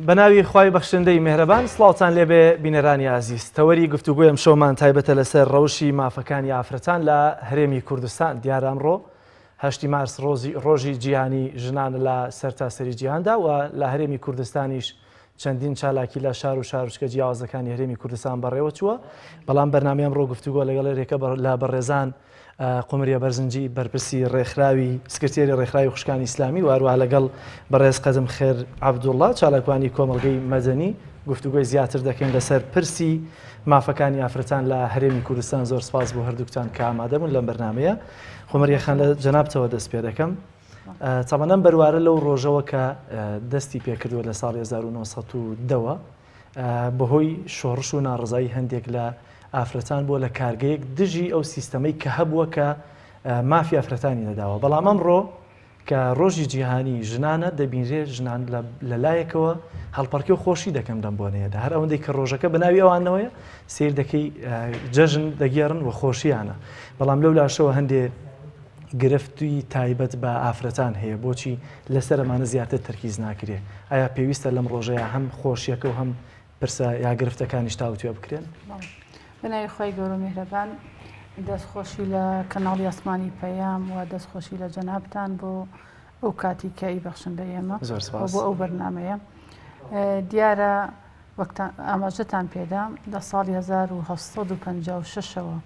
بەناوی خوای بەخشندەی مێهرەبان سڵاوتان لێبێ بینەرانی ئازیز تەوەری گفتوگۆی ئەمشەومان تایبەتە لەسەر ڕەوشی مافەکانی ئافرەتان لە هەرێمی کوردستان دیارە ئەمڕۆ هەشتی مارس ڕۆزی ڕۆژی جیهانی ژنان لە سەرتاسەری جیهاندا و لە هەرێمی کوردستانیش چەندین چالاکی لە شار و شارۆچکە جیاوازەکانی هەرێمی کوردستان بەڕێوە چووە بەڵام بەرنامەی ئەمڕۆ گفتوگۆ لەگەڵ رێکە لە بەڕێزان قومریە بەرزنجی بەرپرسی ڕێکخراوی سکرتێری ڕێکخراوی خوشکانی ئیسلامی و هەروەها لەگەڵ بەڕێز قەدم خێر عەبدوڵڵا چالاکوانی کۆمەڵگەی مەدەنی گفتوگۆی زیاتر دەکەین لەسەر پرسی مافەکانی ئافرەتان لە هەرێمی کوردستان زۆر سپاس بۆ هەردووکتان کە ئامادە بوون لەم بەرنمەیە قومریە خان لە جەنابتەوە دەست پێ دەکەم تەبعەن ئەم بەروارە لەو ڕۆژەوە کە دەستی پێکردووە لە ساڵی 1910ەوە بەهۆی شۆڕش و ناڕزایی هەندێک لە ئافرەتان بووە لە کارگەیەک دژی ئەو سیستەمەی کە هەبووە کە مافی ئافرەتانی نەداوە بەڵام ئەمڕۆ کە ڕۆژی جیهانی ژنانە دەبینرێ ژنان لە لایەکەوە هەڵپەڕکێ و خۆشی دەکەن لەم بۆنەیەدا هەر ئەوەندەی کە ڕۆژەکە بە ناوی ئەوانەوەیە سیر دەکەی جەژن دەگێڕن و خۆشیانە بەڵام لەو لاشەوە هەندێ گرفتی تایبەت بە ئافرەتان هەیە بۆچی لەسەر ئەمانە زیاتر تەرکیز ناکرێ ئایا پێویستە لەم ڕۆژەیە هەم خۆشیەکە و هەم پرسە یا گرفتەکانیش تاوتوێ بکرێن؟ بە ناوی خوای گەورە و میهرەبان دەستخۆشی لە کەناڵی ئاسمانی پەیام و دەستخۆشی لە جەنابتان بۆ ئەو کاتی کە ئیبەخشن بە ئێمە زۆر سپاس بۆ ئەو بەرنمەیە دیارە وەک ئاماژەتان پێدا لە ساڵی 1956ەوە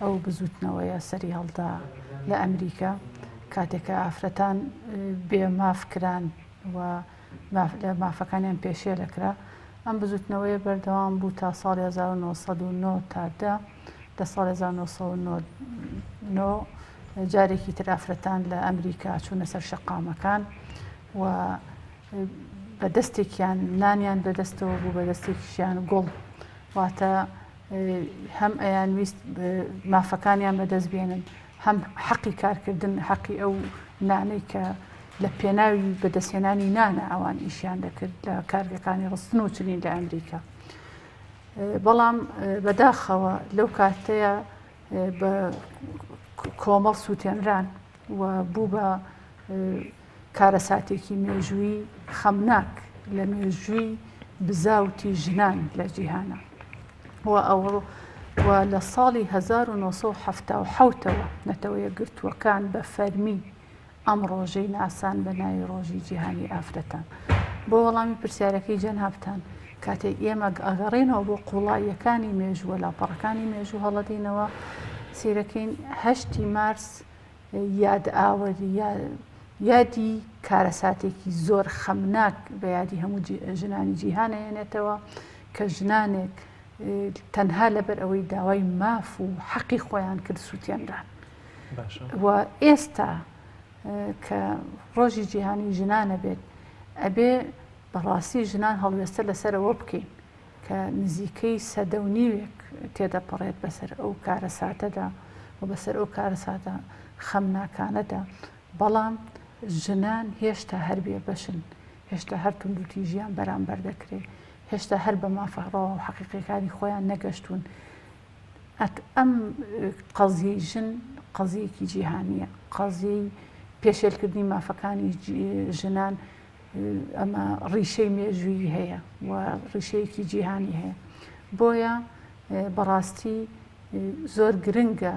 ئەو بزوتنەوەیە سەری هەڵدا لە ئەمریکا کاتێک کە ئافرەتان بێ ماف کران و لە مافەکانیان پێشێلەکرا. ئەم بزوتنەوەیە بەردەوام بوو تا ساڵی 1909 تا دە. لە ساڵی 1909 جارێکی تر ئافرەتان لە ئەمریکا چوونە سەر شەقامەکان و بە دەستێکیان نانیان بەدەستەوە بوو بە دەستێکیشیان گوڵ واتە هەم ئەیانویست مافەکانیان بەدەست بێنن هەم حەقی کارکردن حەقی ئەو نانەی کە لە پێناوی بەدەستهێنانی نانە ئەوان ئیشیان دەکرد لە کارگەکانی ڕستن و چنین لە ئەمریکا بەڵام بەداخەوە لەو کاتەیە بە کۆمەڵ سووتێنران و بوو بە کارەساتێکی مێژووی خەمناک لە مێژووی بزاوتی ژنان لە جیهانە و ئەو و لە ساڵی 1970ەوە نەتەوە یەکگرتووەکان بە فەرمی ئەم ڕۆژەی ناسان بە ناوی ڕۆژی جیهانی ئافرەتان. بۆ وەڵامی پرسیارەکەی جەنابتان، کاتێک ئێمە ئەگەڕێینەوە بۆ قوڵاییەکانی مێژوو و لاپەڕەکانی مێژوو هەڵەدەینەوە، سەیرەکەین هەشتی مارس یادئاوەری یادی کارەساتێکی زۆر خەمناک بە یادی هەموو ژنانی جیهان ئەهێنێتەوە کە ژنانێک تەنها لەبەر ئەوەی داوای ماف و حەقی خۆیان کرد سووتێنران. و ئێستا کە ڕۆژی جیهانی ژنانە بێت ئەبێ بەڕاستی ژنان هەڵوێستە لەسەرەوە بکەین کە نزیکەی سەدە و نیوێک تێدەپەڕێت بەسەر ئەو کارەساتەدا و بەسەر ئەو کارەساتە خەمناکانەدا بەڵام ژنان هێشتا هەر بێبەشن هێشتا هەر توندوتیژیان بەرامبەر دەکرێت هێشتا هەر بە مافە ڕەوا و حەقیقیەکانی خۆیان نەگەشتوون ئەم قەزیەی ژن قەزیەکی جیهانیە قەزیەی پێشێلکردنی مافەکانی ژنان ئەمە ڕیشەی مێژوویی هەیە و ڕیشەیەکی جیهانی هەیە بۆیە بەڕاستی زۆر گرنگە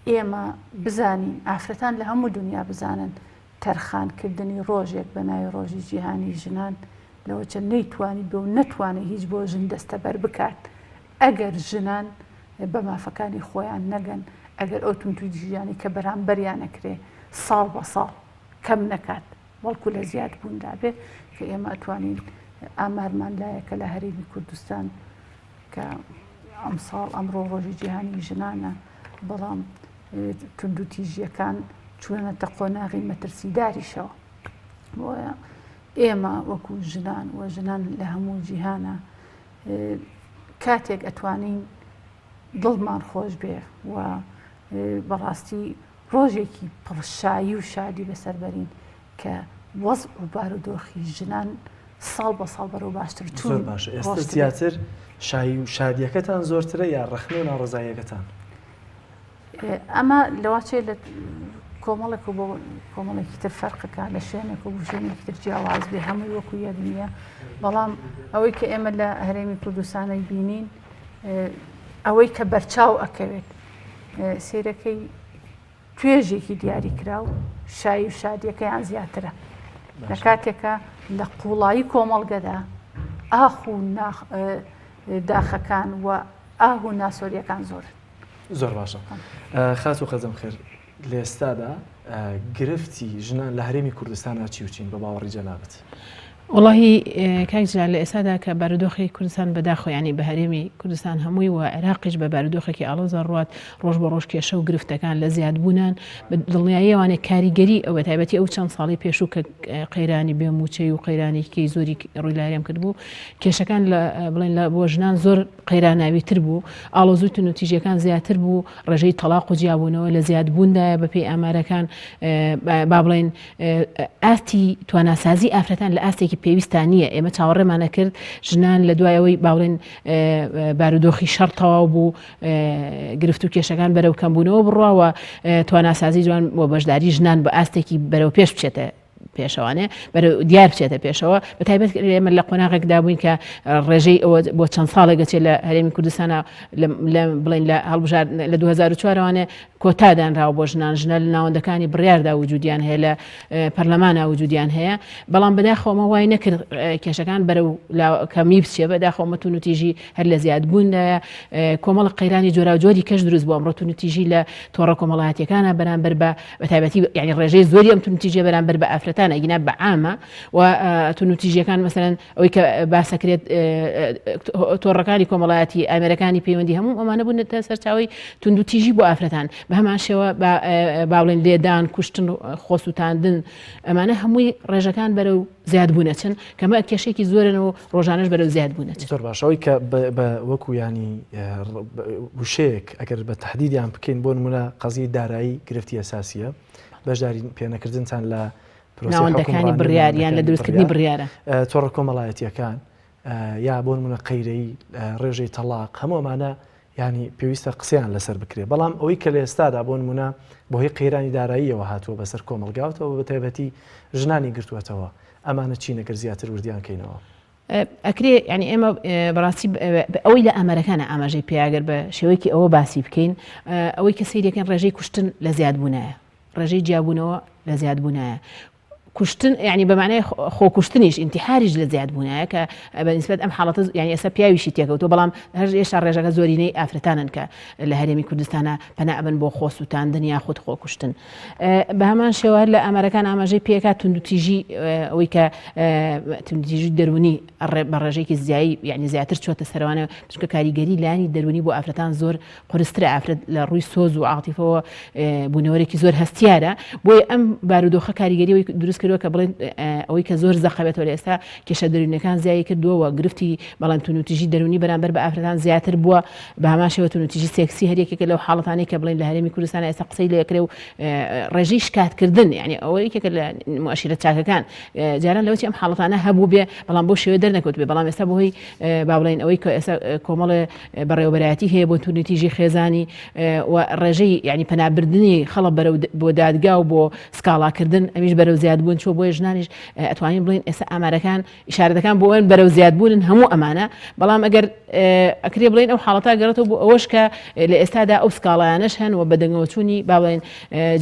ئێمە بزانین ئافرەتان لە هەموو دنیا بزانن تەرخانکردنی ڕۆژێک بە ناوی ڕۆژی جیهانی ژنان لەوەچە نەیتوانی بێ و نەتوانێت هیچ بۆ ژن دەستەبەر بکات ئەگەر ژنان بە مافەکانی خۆیان نەگەن، ئەگەر ئەو توندوتیژیانەی کە بەرامبەریان ئەکرێ ساڵ بە ساڵ کەم نەکات، بەڵکو لە زیادبووندا بێت، کە ئێمە ئەتوانین ئامارمان لایە کە لە هەرێمی کوردستان کە ئەمساڵ ئەمڕۆ ڕۆژی جیهانی ژنانە، بەڵام توندوتیژیەکان چوونەتە قۆناغی مەترسیداریشەوە. بۆیە ئێمە وەکو ژنان و ژنان لە هەموو جیهانە کاتێک ئەتوانین دڵمان خۆش بێ و بەڕاستی ڕۆژێکی پڕشایی و شادی بەسەر بەرین کە وەز و بارودۆخی ژنان ساڵ بە ساڵ بەرەو باشتر چوون زۆر باشە ئێستا زیاتر شایی و شادیەکەتان زۆرترە یا ڕەخنە و ناڕەزاییەکەتان ئەمە لەواچێ لە. کۆمەڵێک و بۆ کۆمەڵێکی تر فەرقەکە لە شوێنێک و بۆ شوێنێکی تر جیاواز بێ هەمووی وەکو یەک نییە بەڵام ئەوەی کە ئێمە لە هەرێمی کوردستانەی بینین ئەوەی کە بەرچاو ئەکەوێت سیرەکەی توێژێکی دیاریکراو شایی و شادیەکەیان زیاترە لە کاتێکە لە قوڵایی کۆمەڵگەدا ئاخ و داخەکان و ئاه و ناسۆریەکان زۆر زۆر باشە خاتوو خەزم خێر لە ئێستادا گرفتی ژنان لە هەرێمی کوردستانا چی و چین بە باوەڕی جەنابت؟ وەڵاهی کاک جلال لە ئێستادا کە بارودۆخی کوردستان بەداخەوە یانی بە هەرێمی کوردستان هەمووی و عێراقیش بە بارودۆخێکی ئاڵۆزا ڕوات ڕۆژ بە ڕۆژ کێشە و گرفتەکان لە زیادبوونان بە دڵنیاییەوانێ کاریگەری ئەو بەتایبەتی ئەو چەند ساڵی پێشوو کە قەیرانی بێ مووچەی و قەیرانێکی زۆری ڕووی لە هەرێم کردبوو کێشەکان لە بڵێن لە بۆ ژنان زۆر قەیراناویتر بوو، ئاڵۆزی و توندوتیژییەکان زیاتر بوو، ڕێژەی تەڵاق و جیابوونەوە لە زیادبووندایە بەپێی ئامارەکان، با بڵێین ئاستی تواناسازی ئافرەتان لە ئاستێکی پێویستا نییە، ئێمە چاوەڕێمان ئەکرد ژنان لە دوای ئەوەی با بڵێین بارودۆخی شەڕ تەواو بوو، گرفت و کێشەکان بەرەو کەمبوونەوە بڕوا و تواناسازی جوان و بەشداری ژنان بە ئاستێکی بەرەو پێش بچێتە پێشەوانێ بەرەو دیار بچێتە پێشەوە بە تایبەت ئێمە لە قۆناغێکدا بووین کە ڕێژەی ئەوە بۆ چەند ساڵێک گەچێت لە هەرێمی کوردستانە لە بڵین لە هەڵبژار لە 2004وانێ کۆتا دانراوە بۆ ژنان ژنە لە ناوەندەکانی بڕیاردا وجودیان هەیە لە پەرلەمانە وجودیان هەیە بەڵام بەداخەوەمە وای نەکرد کێشەکان بەرەو کەمی بچێ بەداخەوەمە توندوتیژی هەر لە زیادبووندایە کۆمەڵە قەیرانی جۆراوجۆری کەش دروست بوو ئەمڕۆ توندوتیژی لە تۆڕە کۆمەڵایەتیەکانە بەرامبەر بە بەتایبەتی یعنی ڕێژەی زۆری ئەم توندوتیژیە بەرامبەر بە ئافرەتان ئەگینا بە عامە و توندوتیژیەکان مەسەلەن ئەوەی کە باسەکرێت تۆڕەکانی کۆمەڵایەتی ئامێرەکانی پەیوەندی هەموو ئەمانە بوونەتە سەرچاوەی توندوتیژی بۆ ئافرەتان بە هەمان شێوە با بڵێن لێدان کوشتن خۆسووتاندن ئەمانە هەمووی ڕێژەکان بەرەو زیادبوون ئەچن کەمە کێشێکی زۆرن و ڕۆژانەش بەرەو زیادبوون ئەچن. زۆر باشە ئەوەی کە بە وەکو یانی وشەیەک ئەگەر بە تەحدیدیان بکەین بۆ نمونە قەزیەی دارایی گرفتی ئەساسیە بەشداری پێنەکردنتان لە پرۆسەی ناوەندەکانی حوکمڕانی بڕیار یان لە ناوەندەکانی دروستکردنی بڕیار بڕیارە. تۆڕە کۆمەڵایەتیەکان یا بۆ نمونە قەیرەی ڕێژەی تەڵاق هەموو ئەمانە یانی پێویستە قسەیان لەسەر بکرێت بەڵام ئەوەی کە لە ئێستادا بۆ نمونە بەهۆی قەیرانی داراییەوە هاتووە بەسەر کۆمەڵگاوتەوە بە تایبەتی ژنانی گرتووەتەوە ئەمانە چین ئەگەر زیاتر وردیان کەینەوە؟ ئەکرێ یانی ئێمە بەڕاستی ئەوەی لە ئامارەکانە ئاماژەی پێ ئەگەر بە شێوەیەکی ئەوە باسی بکەین ئەوەی کە سەیرەکەن ڕێژەی کوشتن لە زیادبوونایە ڕێژەی جیابوونەوە لە زیادبوونایە کوشتن یعنی بە معنای خۆکوشتنیش ئینتیحاریش لە زیاد بوونایە کە بە نسبەت ئەم حاڵەتە یعنی ئێستا پیاویشی تێکەوتووە بەڵام هەر ئێستا ڕێژەکە زۆرینەی ئافرەتانن کە لە هەرێمی کوردستانە پەنا ئەبن بۆ خۆسووتاندن یاخود خۆکوشتن بە هەمان شێوە هەر لە ئامارەکان ئاماژەی پێکا توندوتیژی ئەوەی کە توندوتیژی دەروونی بە ڕێژەیەکی زیایی یعنی زیاتر چۆتە سەروانە چونکە کاریگەری لایەنی دەروونی بۆ ئافرەتان زۆر قورسترە ئافرەت لە ڕووی سۆز و عاتیفەوە بوونەوەرێکی زۆر هەستیارە بۆیە ئەم بارودۆخە کاریگەری ئەوەی دروست کردووە کە بڵێن ئەوەی کە زۆر زەقە بێتەوە لە ئێستا کێشە دەروونیەکان زیایی کردووە و گرفتی بەڵام توندوتیژی دەروونی بەرامبەر بە ئافرەتان زیاتر بووە بە هەمان شێوە توندوتیژی سێکسی هەر یەکێکە لەو حاڵەتانەی کە بڵێن لە هەرێمی کوردستان ئێستا قسەی لێکرێ و ڕێژەی شکاتکردن یعنی ئەوە یەکێکە لە مؤشرە چاکەکان جاران لەوەی ئەم حاڵەتانە هەبوو بێ بەڵام بۆ شێوە دەرنەکەوت بێ بەڵام ئێستا بەهۆی با بڵێن ئەوەی کە ئێستا کۆمەڵێ بەڕێوەبەرایەتی هەیە بۆ توندوتیژی خێزانی و ڕێژەی یعنی پەنابردنی خەڵک بەرەو بۆ دادگا و بۆ سکاڵاکردن ئەمیش بەرەو زیادبوون چوە بۆیە ژنانیش ئەتوانین بڵێن ئێستا ئامارەکان ئیشارەتەکان بۆ ئەوەن بەرەو زیادبوونن هەموو ئەمانە بەڵام ئەگەر ئەکرێ بڵێن ئەو حاڵەتە گەڕێتەوە بۆ ئەوەش کە لە ئێستادا ئەو سکاڵایانەش هەن و بەدەنگەوەچوونی با بڵێن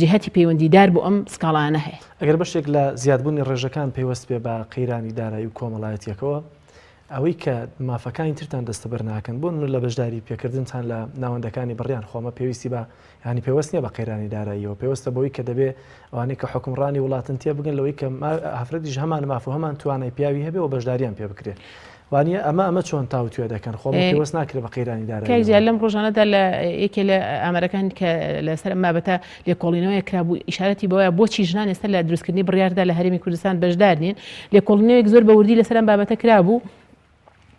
جیهەتی پەیوەندیدار بۆ ئەم سکاڵایانە هەیە. ئەگەر بەشێک لە زیادبوونی ڕێژەکان پەیوەست بێ بە قەیرانی دارایی و کۆمەڵایەتییەکەوە، ئەوەی کە مافەکانی ترتان دەستەبەر ناکەن بۆ نمونە لە بەشداری پێکردنتان لە ناوەندەکانی بڕیان خۆ ئەمە پێویستی بە یانی پێوەست نییە بە قەیرانی داراییەوە پێوەستە بەوەی کە دەبێ ئەوانەی کە حوکمڕانی وڵاتن تێبگەن لەوەی کە ئافرەتیش هەمان ماف و هەمان توانای پیاوی هەبێ و بەشداریان پێ بکرێ وانە ئەمە ئەمە چۆن تاوتوێ دەکەن خۆ پێوەست ناکرێت بە قەیرانی دارایی لەم ڕۆژانەدا لە یەکێ لە ئامارەکان کە لەسەر ئەم بابەتە لێکۆڵینەوەیەک کرابوو ئیشارەتی بەوەیە بۆچی ژنان ئێستا لە دروستکردنی بڕیاردا لە هەرێمی کوردستان بەشدار نین لێکۆڵینەوەیەک زۆر بە وردی لەسەر ئەم بابەتە کرابوو.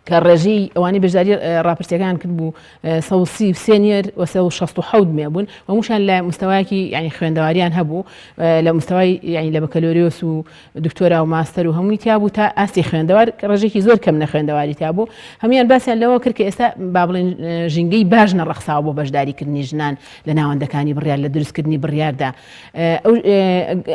کە ڕێژەی ئەوانەی بەشداری ڕاپرسیەکان کرد بوو 133 نێر و 167 مێ بوون و هەمووشیان لە مستەوایەکی یعنی خوێندەواریان هەبوو لە مستەوای یعنی لە بەکەلۆریۆس و دکتۆرا و ماستەر و هەمووی تیا بوو تا ئاستی خوێندەوار ڕێژێکی زۆر کەم نەخوێندەواری تیا بوو هەمویان باسیان لەوە کرد کە ئێستا با بڵێن ژینگەی باش نەڕەخساوە بۆ بەشداریکردنی ژنان لە ناوەندەکانی بڕیار لە دروستکردنی بڕیاردا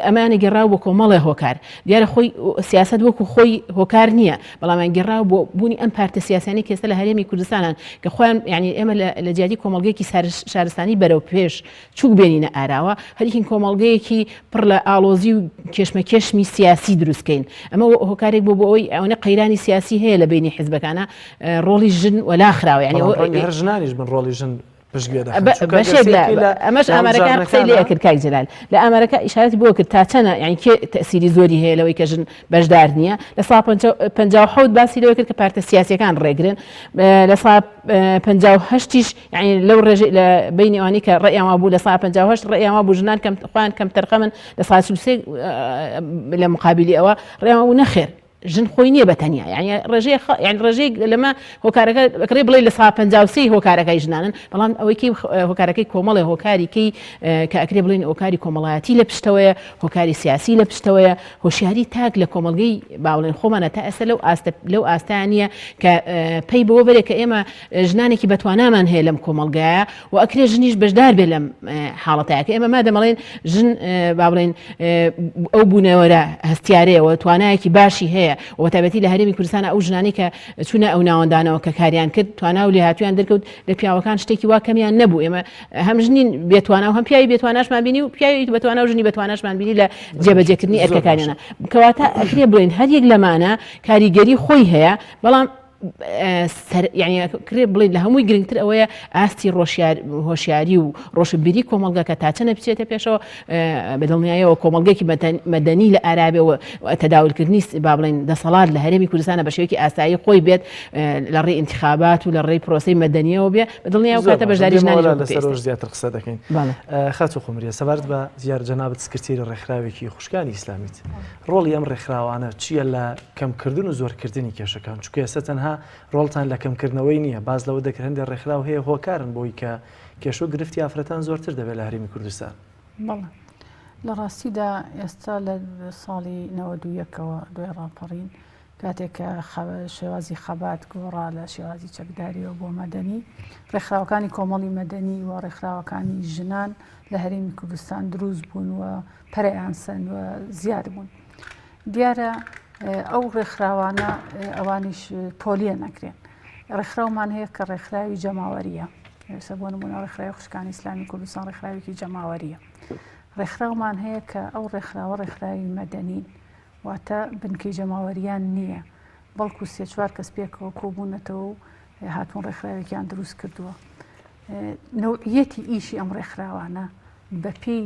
ئەمانە گەڕاو بۆ کۆمەڵێ هۆکار دیارە خۆی سیاست وەکو خۆی هۆکار نییە بەڵام گەڕاو بۆ بوونی ئەم پارتە سیاسانی کە ئێستا لە هەرێمی کوردستانان کە خۆیان یعنی ئێمە لە جیاتی کۆمەڵگەیەکی شارستانی بەرەو پێش چوک بێنینە ئاراوە هەریکین کۆمەڵگەیەکی پڕ لە ئاڵۆزی و کێشمەکێشمی سیاسی دروستکەین ئەمە هۆکارێک بۆ بۆ ئەوەی ئەوەنە قەیرانی سیاسی هەیە لە بینی حزبەکانە ڕۆڵی ژن وەلا خراوە یعنی هەر ژنانیش بن ڕۆڵی ژن پشتگوێ دەخەن. چونکە بەشێک لە گەر سەیرکەی لە ئەمەش ئامارەکان قسەی لێ هەڵبژاردنەکانا ئەکرد کاک جەلال لە ئامارەکە ئیشارەتی بۆ کرد تا چەنە یانی کێ تەئسیری زۆری هەیە لەوەی کە ژن بەشدار نییە لە سا 57 باسی لەوە کرد کە پارتە سیاسیەکان ڕێگرن لە سا 58یش یانی لەو ڕێژەی لە بینی ئەوانەی کە ڕێیان وابوو لە سا 58 ڕێیان وابوو ژنان کەم خۆیان کەم تەرخەمن لە سا 43 لە مقابلی ئەوە ڕێیان وابوو نەخێر ژن خۆی نییە بە تەنیا یعنی ڕێژەی یعنی ڕێژەیەک لەمە هۆکارەکە بەکرێ بڵێ لە سا 53 هۆکارەکەی ژنانن بەڵام ئەوەی کەی هۆکارەکەی کۆمەڵێ هۆکاری کەی کە ئەکرێ بڵین هۆکاری کۆمەڵایەتی لە پشتەوەیە هۆکاری سیاسی لە پشتەوەیە هۆشیاری تاک لە کۆمەڵگەی باوڵێن خۆمانە تا ئێستا لەو ئاستە لەو ئاستان نییە کە پەی بەوە بەرێ کە ئێمە ژنانێکی بەتوانامان هەیە لەم کۆمەڵگایە و ئەکرێ ژنیش بەشدار بێ لەم حاڵەتەیە کە ئێمە مادەمەڵێن ژن با بڵێن ئەو بوونەوەرە هەستیارەیەوە توانایەکی باشی هەیە و تایبەتی لە هەرێمی کوردستان ئەو ژنانی کە چوونە ئەو ناوەندانەوە کە کاریان کرد توانا و لێهاتویان دەرکەوت لە پیاوەکان شتێکی وا کەمیان نەبوو ئێمە هەم ژنی بێتوانا و هەم پیاوی بێتواناشمان بینی و پیاوی بەتوانا و ژنی بەتواناشمان بینی لە جێبەجێکردنی ئەرکەکانیانە کەواتە ئەکرێ بڵێن هەر یەک لەمانە کاریگەری خۆی هەیە بەڵام سەر یعنی کرێ بڵێن لە هەمووی گرنگتر ئەوەیە ئاستی ڕۆشیار هۆشیاری و ڕۆشنبیری کۆمەڵگەکە تا چەنە بچێتە پێشەوە بە دڵنیایەوە کۆمەڵگەیەکی مەدەنی لە ئارابێەوە تەداولکردنی با بڵێن دەسەڵات لە هەرێمی کوردستانە بە شێوەیەکی ئاسایی خۆی بێت لە ڕێی ئینتخابات و لە ڕێی پرۆسەی مەدەنیەوە بێ بە دڵنیایەوە کاتە بەشداری ژنانی لەسەر زیاتر قسە دەکەین خاتوو قومریە سەبارەت بە دیار جەنابت سکرتێری ڕێکخراوێکی خوشکانی ئیسلامیت ڕۆڵی ئەم ڕێکخراوانە چییە لە کەمکردن و زۆرکردنی کێشەکان؟ چونکە ئێستا تەنها ڕۆڵتان لە کەمکردنەوەی نییە، باس لەوە دەکرێت هەندێک ڕێکخراو هەیە هۆکارن بۆی کە کێشە و گرفتی ئافرەتان زۆرتر دەبێت لە هەرێمی کوردستان. بەڵێ لە ڕاستیدا ئێستا لە ساڵی 91ەوە دوای ڕاپەڕین کاتێک کە شێوازی خەبات گۆڕا لە شێوازی چەکداریەوە بۆ مەدەنی ڕێکخراوەکانی کۆمەڵی مەدەنی و ڕێکخراوەکانی ژنان لە هەرێمی کوردستان دروست بوون و پەرەیان سەند و زیاد بوون. دیارە ئەو ڕێکخراوانە ئەوانیش پۆلیە نەکرێن. ڕێکخراومان هەیە کە ڕێکخراوی جەماوەریە. ئێستا بۆ نمونە ڕێکخراوی خوشکانی ئیسلامی کوردستان ڕێکخراوێکی جەماوەریە. ڕێکخراومان هەیە کە ئەو ڕێکخراوە ڕێکخراوی مەدەنین واتە بنکەی جەماوەریان نییە بەڵکو سێ چوار کەس پێکەوە کۆبوونەتەوە و هاتوون ڕێکخراوێکیان دروست کردووە. نەوعیەتی ئیشی ئەم ڕێکخراوانە بەپێی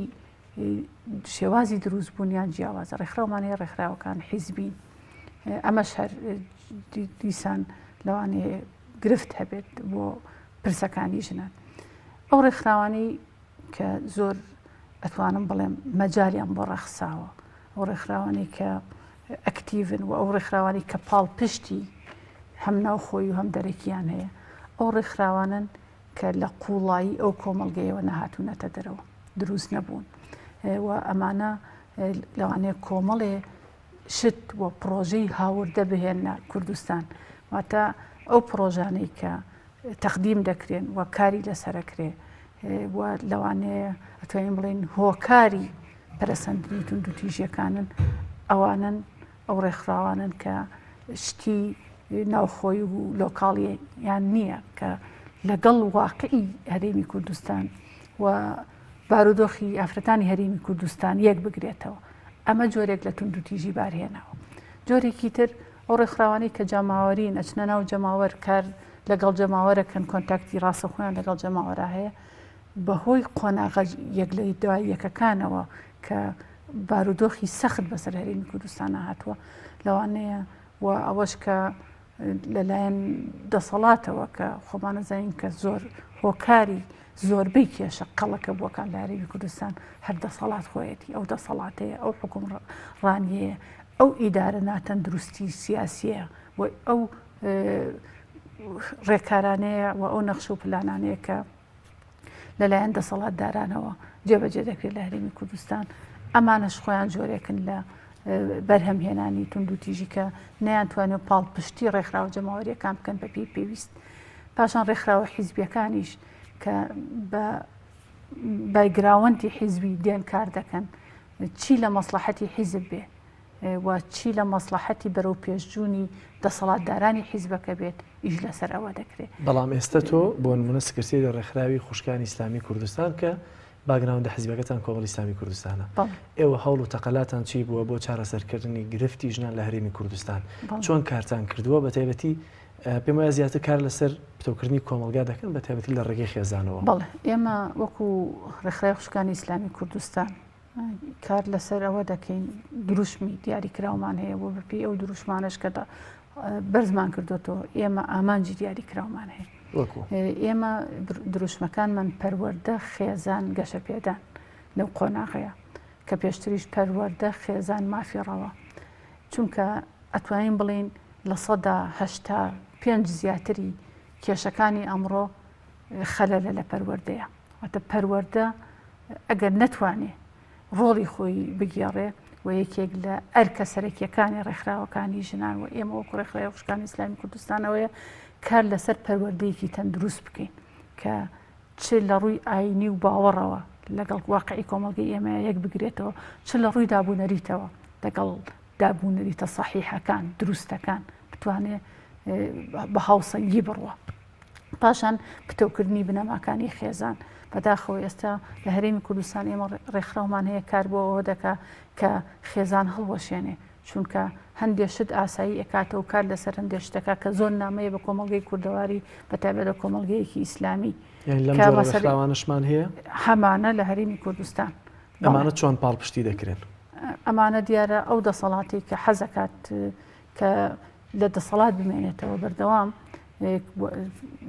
شێوازی دروستبوونیان جیاوازە ڕێکخراومان هەیە ڕێکخراوەکان حیزبین ئەمەش هەر دیسان لەوانەیە گرفت هەبێت بۆ پرسەکانی ژنان ئەو ڕێکخراوانەی کە زۆر ئەتوانم بڵێم مەجالیان بۆ ڕەخساوە ئەو ڕێکخراوانەی کە ئەکتیڤن و ئەو ڕێکخراوانەی کە پاڵپشتی هەم ناوخۆی و هەم دەرەکیان هەیە ئەو ڕێکخراوانن کە لە قووڵایی ئەو کۆمەڵگەیەوە نەهاتوونەتە دەرەوە، دروست نەبوون و ئەمانە لەوانەیە کۆمەڵێ شت و پڕۆژەی هاوردە بهێنە کوردستان واتە ئەو پڕۆژانەی کە تەقدیم دەکرێن و کاری لەسەرەکرێ و لەوانەیە ئەتوانین بڵێن هۆکاری پەرەسەندنی توندوتیژیەکانن ئەوانن ئەو ڕێکخراوانەن کە شتی ناوخۆی و لۆکاڵیان نییە کە لەگەڵ واقعی هەرێمی کوردستان و بارودۆخی ئافرەتانی هەرێمی کوردستان یەک بگرێتەوە ئەمە جۆرێک لە توندوتیژی بارهێناوە جۆرێکی تر ئەو ڕێکخراوانەی کە جەماوەرین ئەچنە ناو جەماوەر کار لەگەڵ جەماوەرەکەن کۆنتاکتی ڕاستەخۆیان لەگەڵ جەماوەرا هەیە بەهۆی قۆناغە یەک لە دوای یەکەکانەوە کە بارودۆخی سەخت بەسەر هەرێمی کوردستانە هاتووە لەوانەیە و ئەوەش کە لەلایەن دەسەڵاتەوە کە خۆمانەزانین کە زۆر هۆکاری زۆربەی کێشە کەڵەکە بووەکان لە هەرێمی کوردستان هەر دەسەڵات خۆیەتی ئەو دەسەڵاتەیە ئەو حکوم ڕانیەیە ئەو ئیدارە ناتەندروستی سیاسیە و ئەو. ڕێکارانەیە و ئەو نەخش و پلانانەیە کە لەلایەن دەسەڵاتدارانەوە جێبەجێ دەکرێت لە هەرێمی کوردستان ئەمانەش خۆیان جۆرێکن لە بەرهەمهێنانی توندوتیژی کە نەیانتوانێت پاڵپشتی ڕێکخراوە جەماوەریەکان بکەن بە پێی پێویست پاشان ڕێکخراوە حیزبیەکانیش کە بە background ی حیزبی دێن کار دەکەن چی لە مەسلحەتی حیزب بێ و چی لە مەسڵەحەتی بەرەو پێشجوونی دەسەڵاتدارانی حیزبەکە بێت ئیش لەسەر ئەوە دەکرێت. بەڵام ئێستە تۆ بۆ نموونە سکرتێری ڕێکخراوی خوشکانی ئیسلامی کوردستان کە background ە حیزبەکەتان کۆمەڵی ئیسلامی کوردستانە ئێوە هەوڵ و تەقەلاتان چی بووە بۆ چارەسەرکردنی گرفتی ژنان لە هەرێمی کوردستان چۆن کارتان کردووە بە تایبەتی پێم وایە زیاتر کار لەسەر پتەوکردنی کۆمەڵگا دەکەن بە تایبەتی لە ڕێگەی خێزانەوە. بەڵێ ئێمە وەکو ڕێکخراوی خوشکانی ئیسلامی کوردستان کار لەسەر ئەوە دەکەین دروشمی دیاریکراومان هەیە بۆ بەپی ئەو دروشمانەش کە بەرزمان کردوێتەوە ئێمە ئامانجی دیاریکراومان هەیە ئێمە دروشمەکانمان پەروەردە خێزان گەشەپێدان لەو قۆناغەیە کە پێشتریش پەروەردە خێزان مافی ڕەوا چونکە ئەتوانین بڵین 85 زیاتری کێشەکانی ئەمڕۆ خەلەلە لە پەروەردەیە واتە پەروەردە ئەگەر نەتوانێ ڕۆڵی خۆی بگێڕێ و یەکێک لە ئەرکە سەرەکیەکانی ڕێکخراوەکانی ژنان و ئێمە وەکو ڕێکخراوی خوشکانی ئیسلامی کوردستانەوەیە کار لەسەر پەروەردەیەکی تەندروست بکەین کە چ لە ڕووی ئاینی و باوەڕەوە لەگەڵ واقعی کۆمەڵگەی ئێمە یەک بگرێتەوە چ لە ڕووی دابوونەریتەوە لەگەڵ دابوونەریتە سەحیحەکان دروستەکان بتوانێ بە هاوسەنگی بڕوە. پاشان پتەوکردنی بنەماکانی خێزان بەداخەوە ئێستا لە هەرێمی کوردستان ئێمە ڕێکخراومان هەیە کار بۆ ئەوە دەکا کە خێزان هەڵوەشێنێ چونکە هەندێ شت ئاسایی ئەکاتەوە کار لەسەر هەندێ شتەکە کە زۆر نامەیە بە کۆمەڵگەی کوردەواری بە تایبەت بە کۆمەڵگەیەکی ئیسلامی ڕێکخراوانشمان هەیە هەمانە لە هەرێمی کوردستان ئەمانە چۆن پاڵپشتی دەکرێن ئەمانە دیارە ئەو دەسەڵاتی کە حەزەکات کە لە دەسەڵات بمێنێتەوە بەردەوام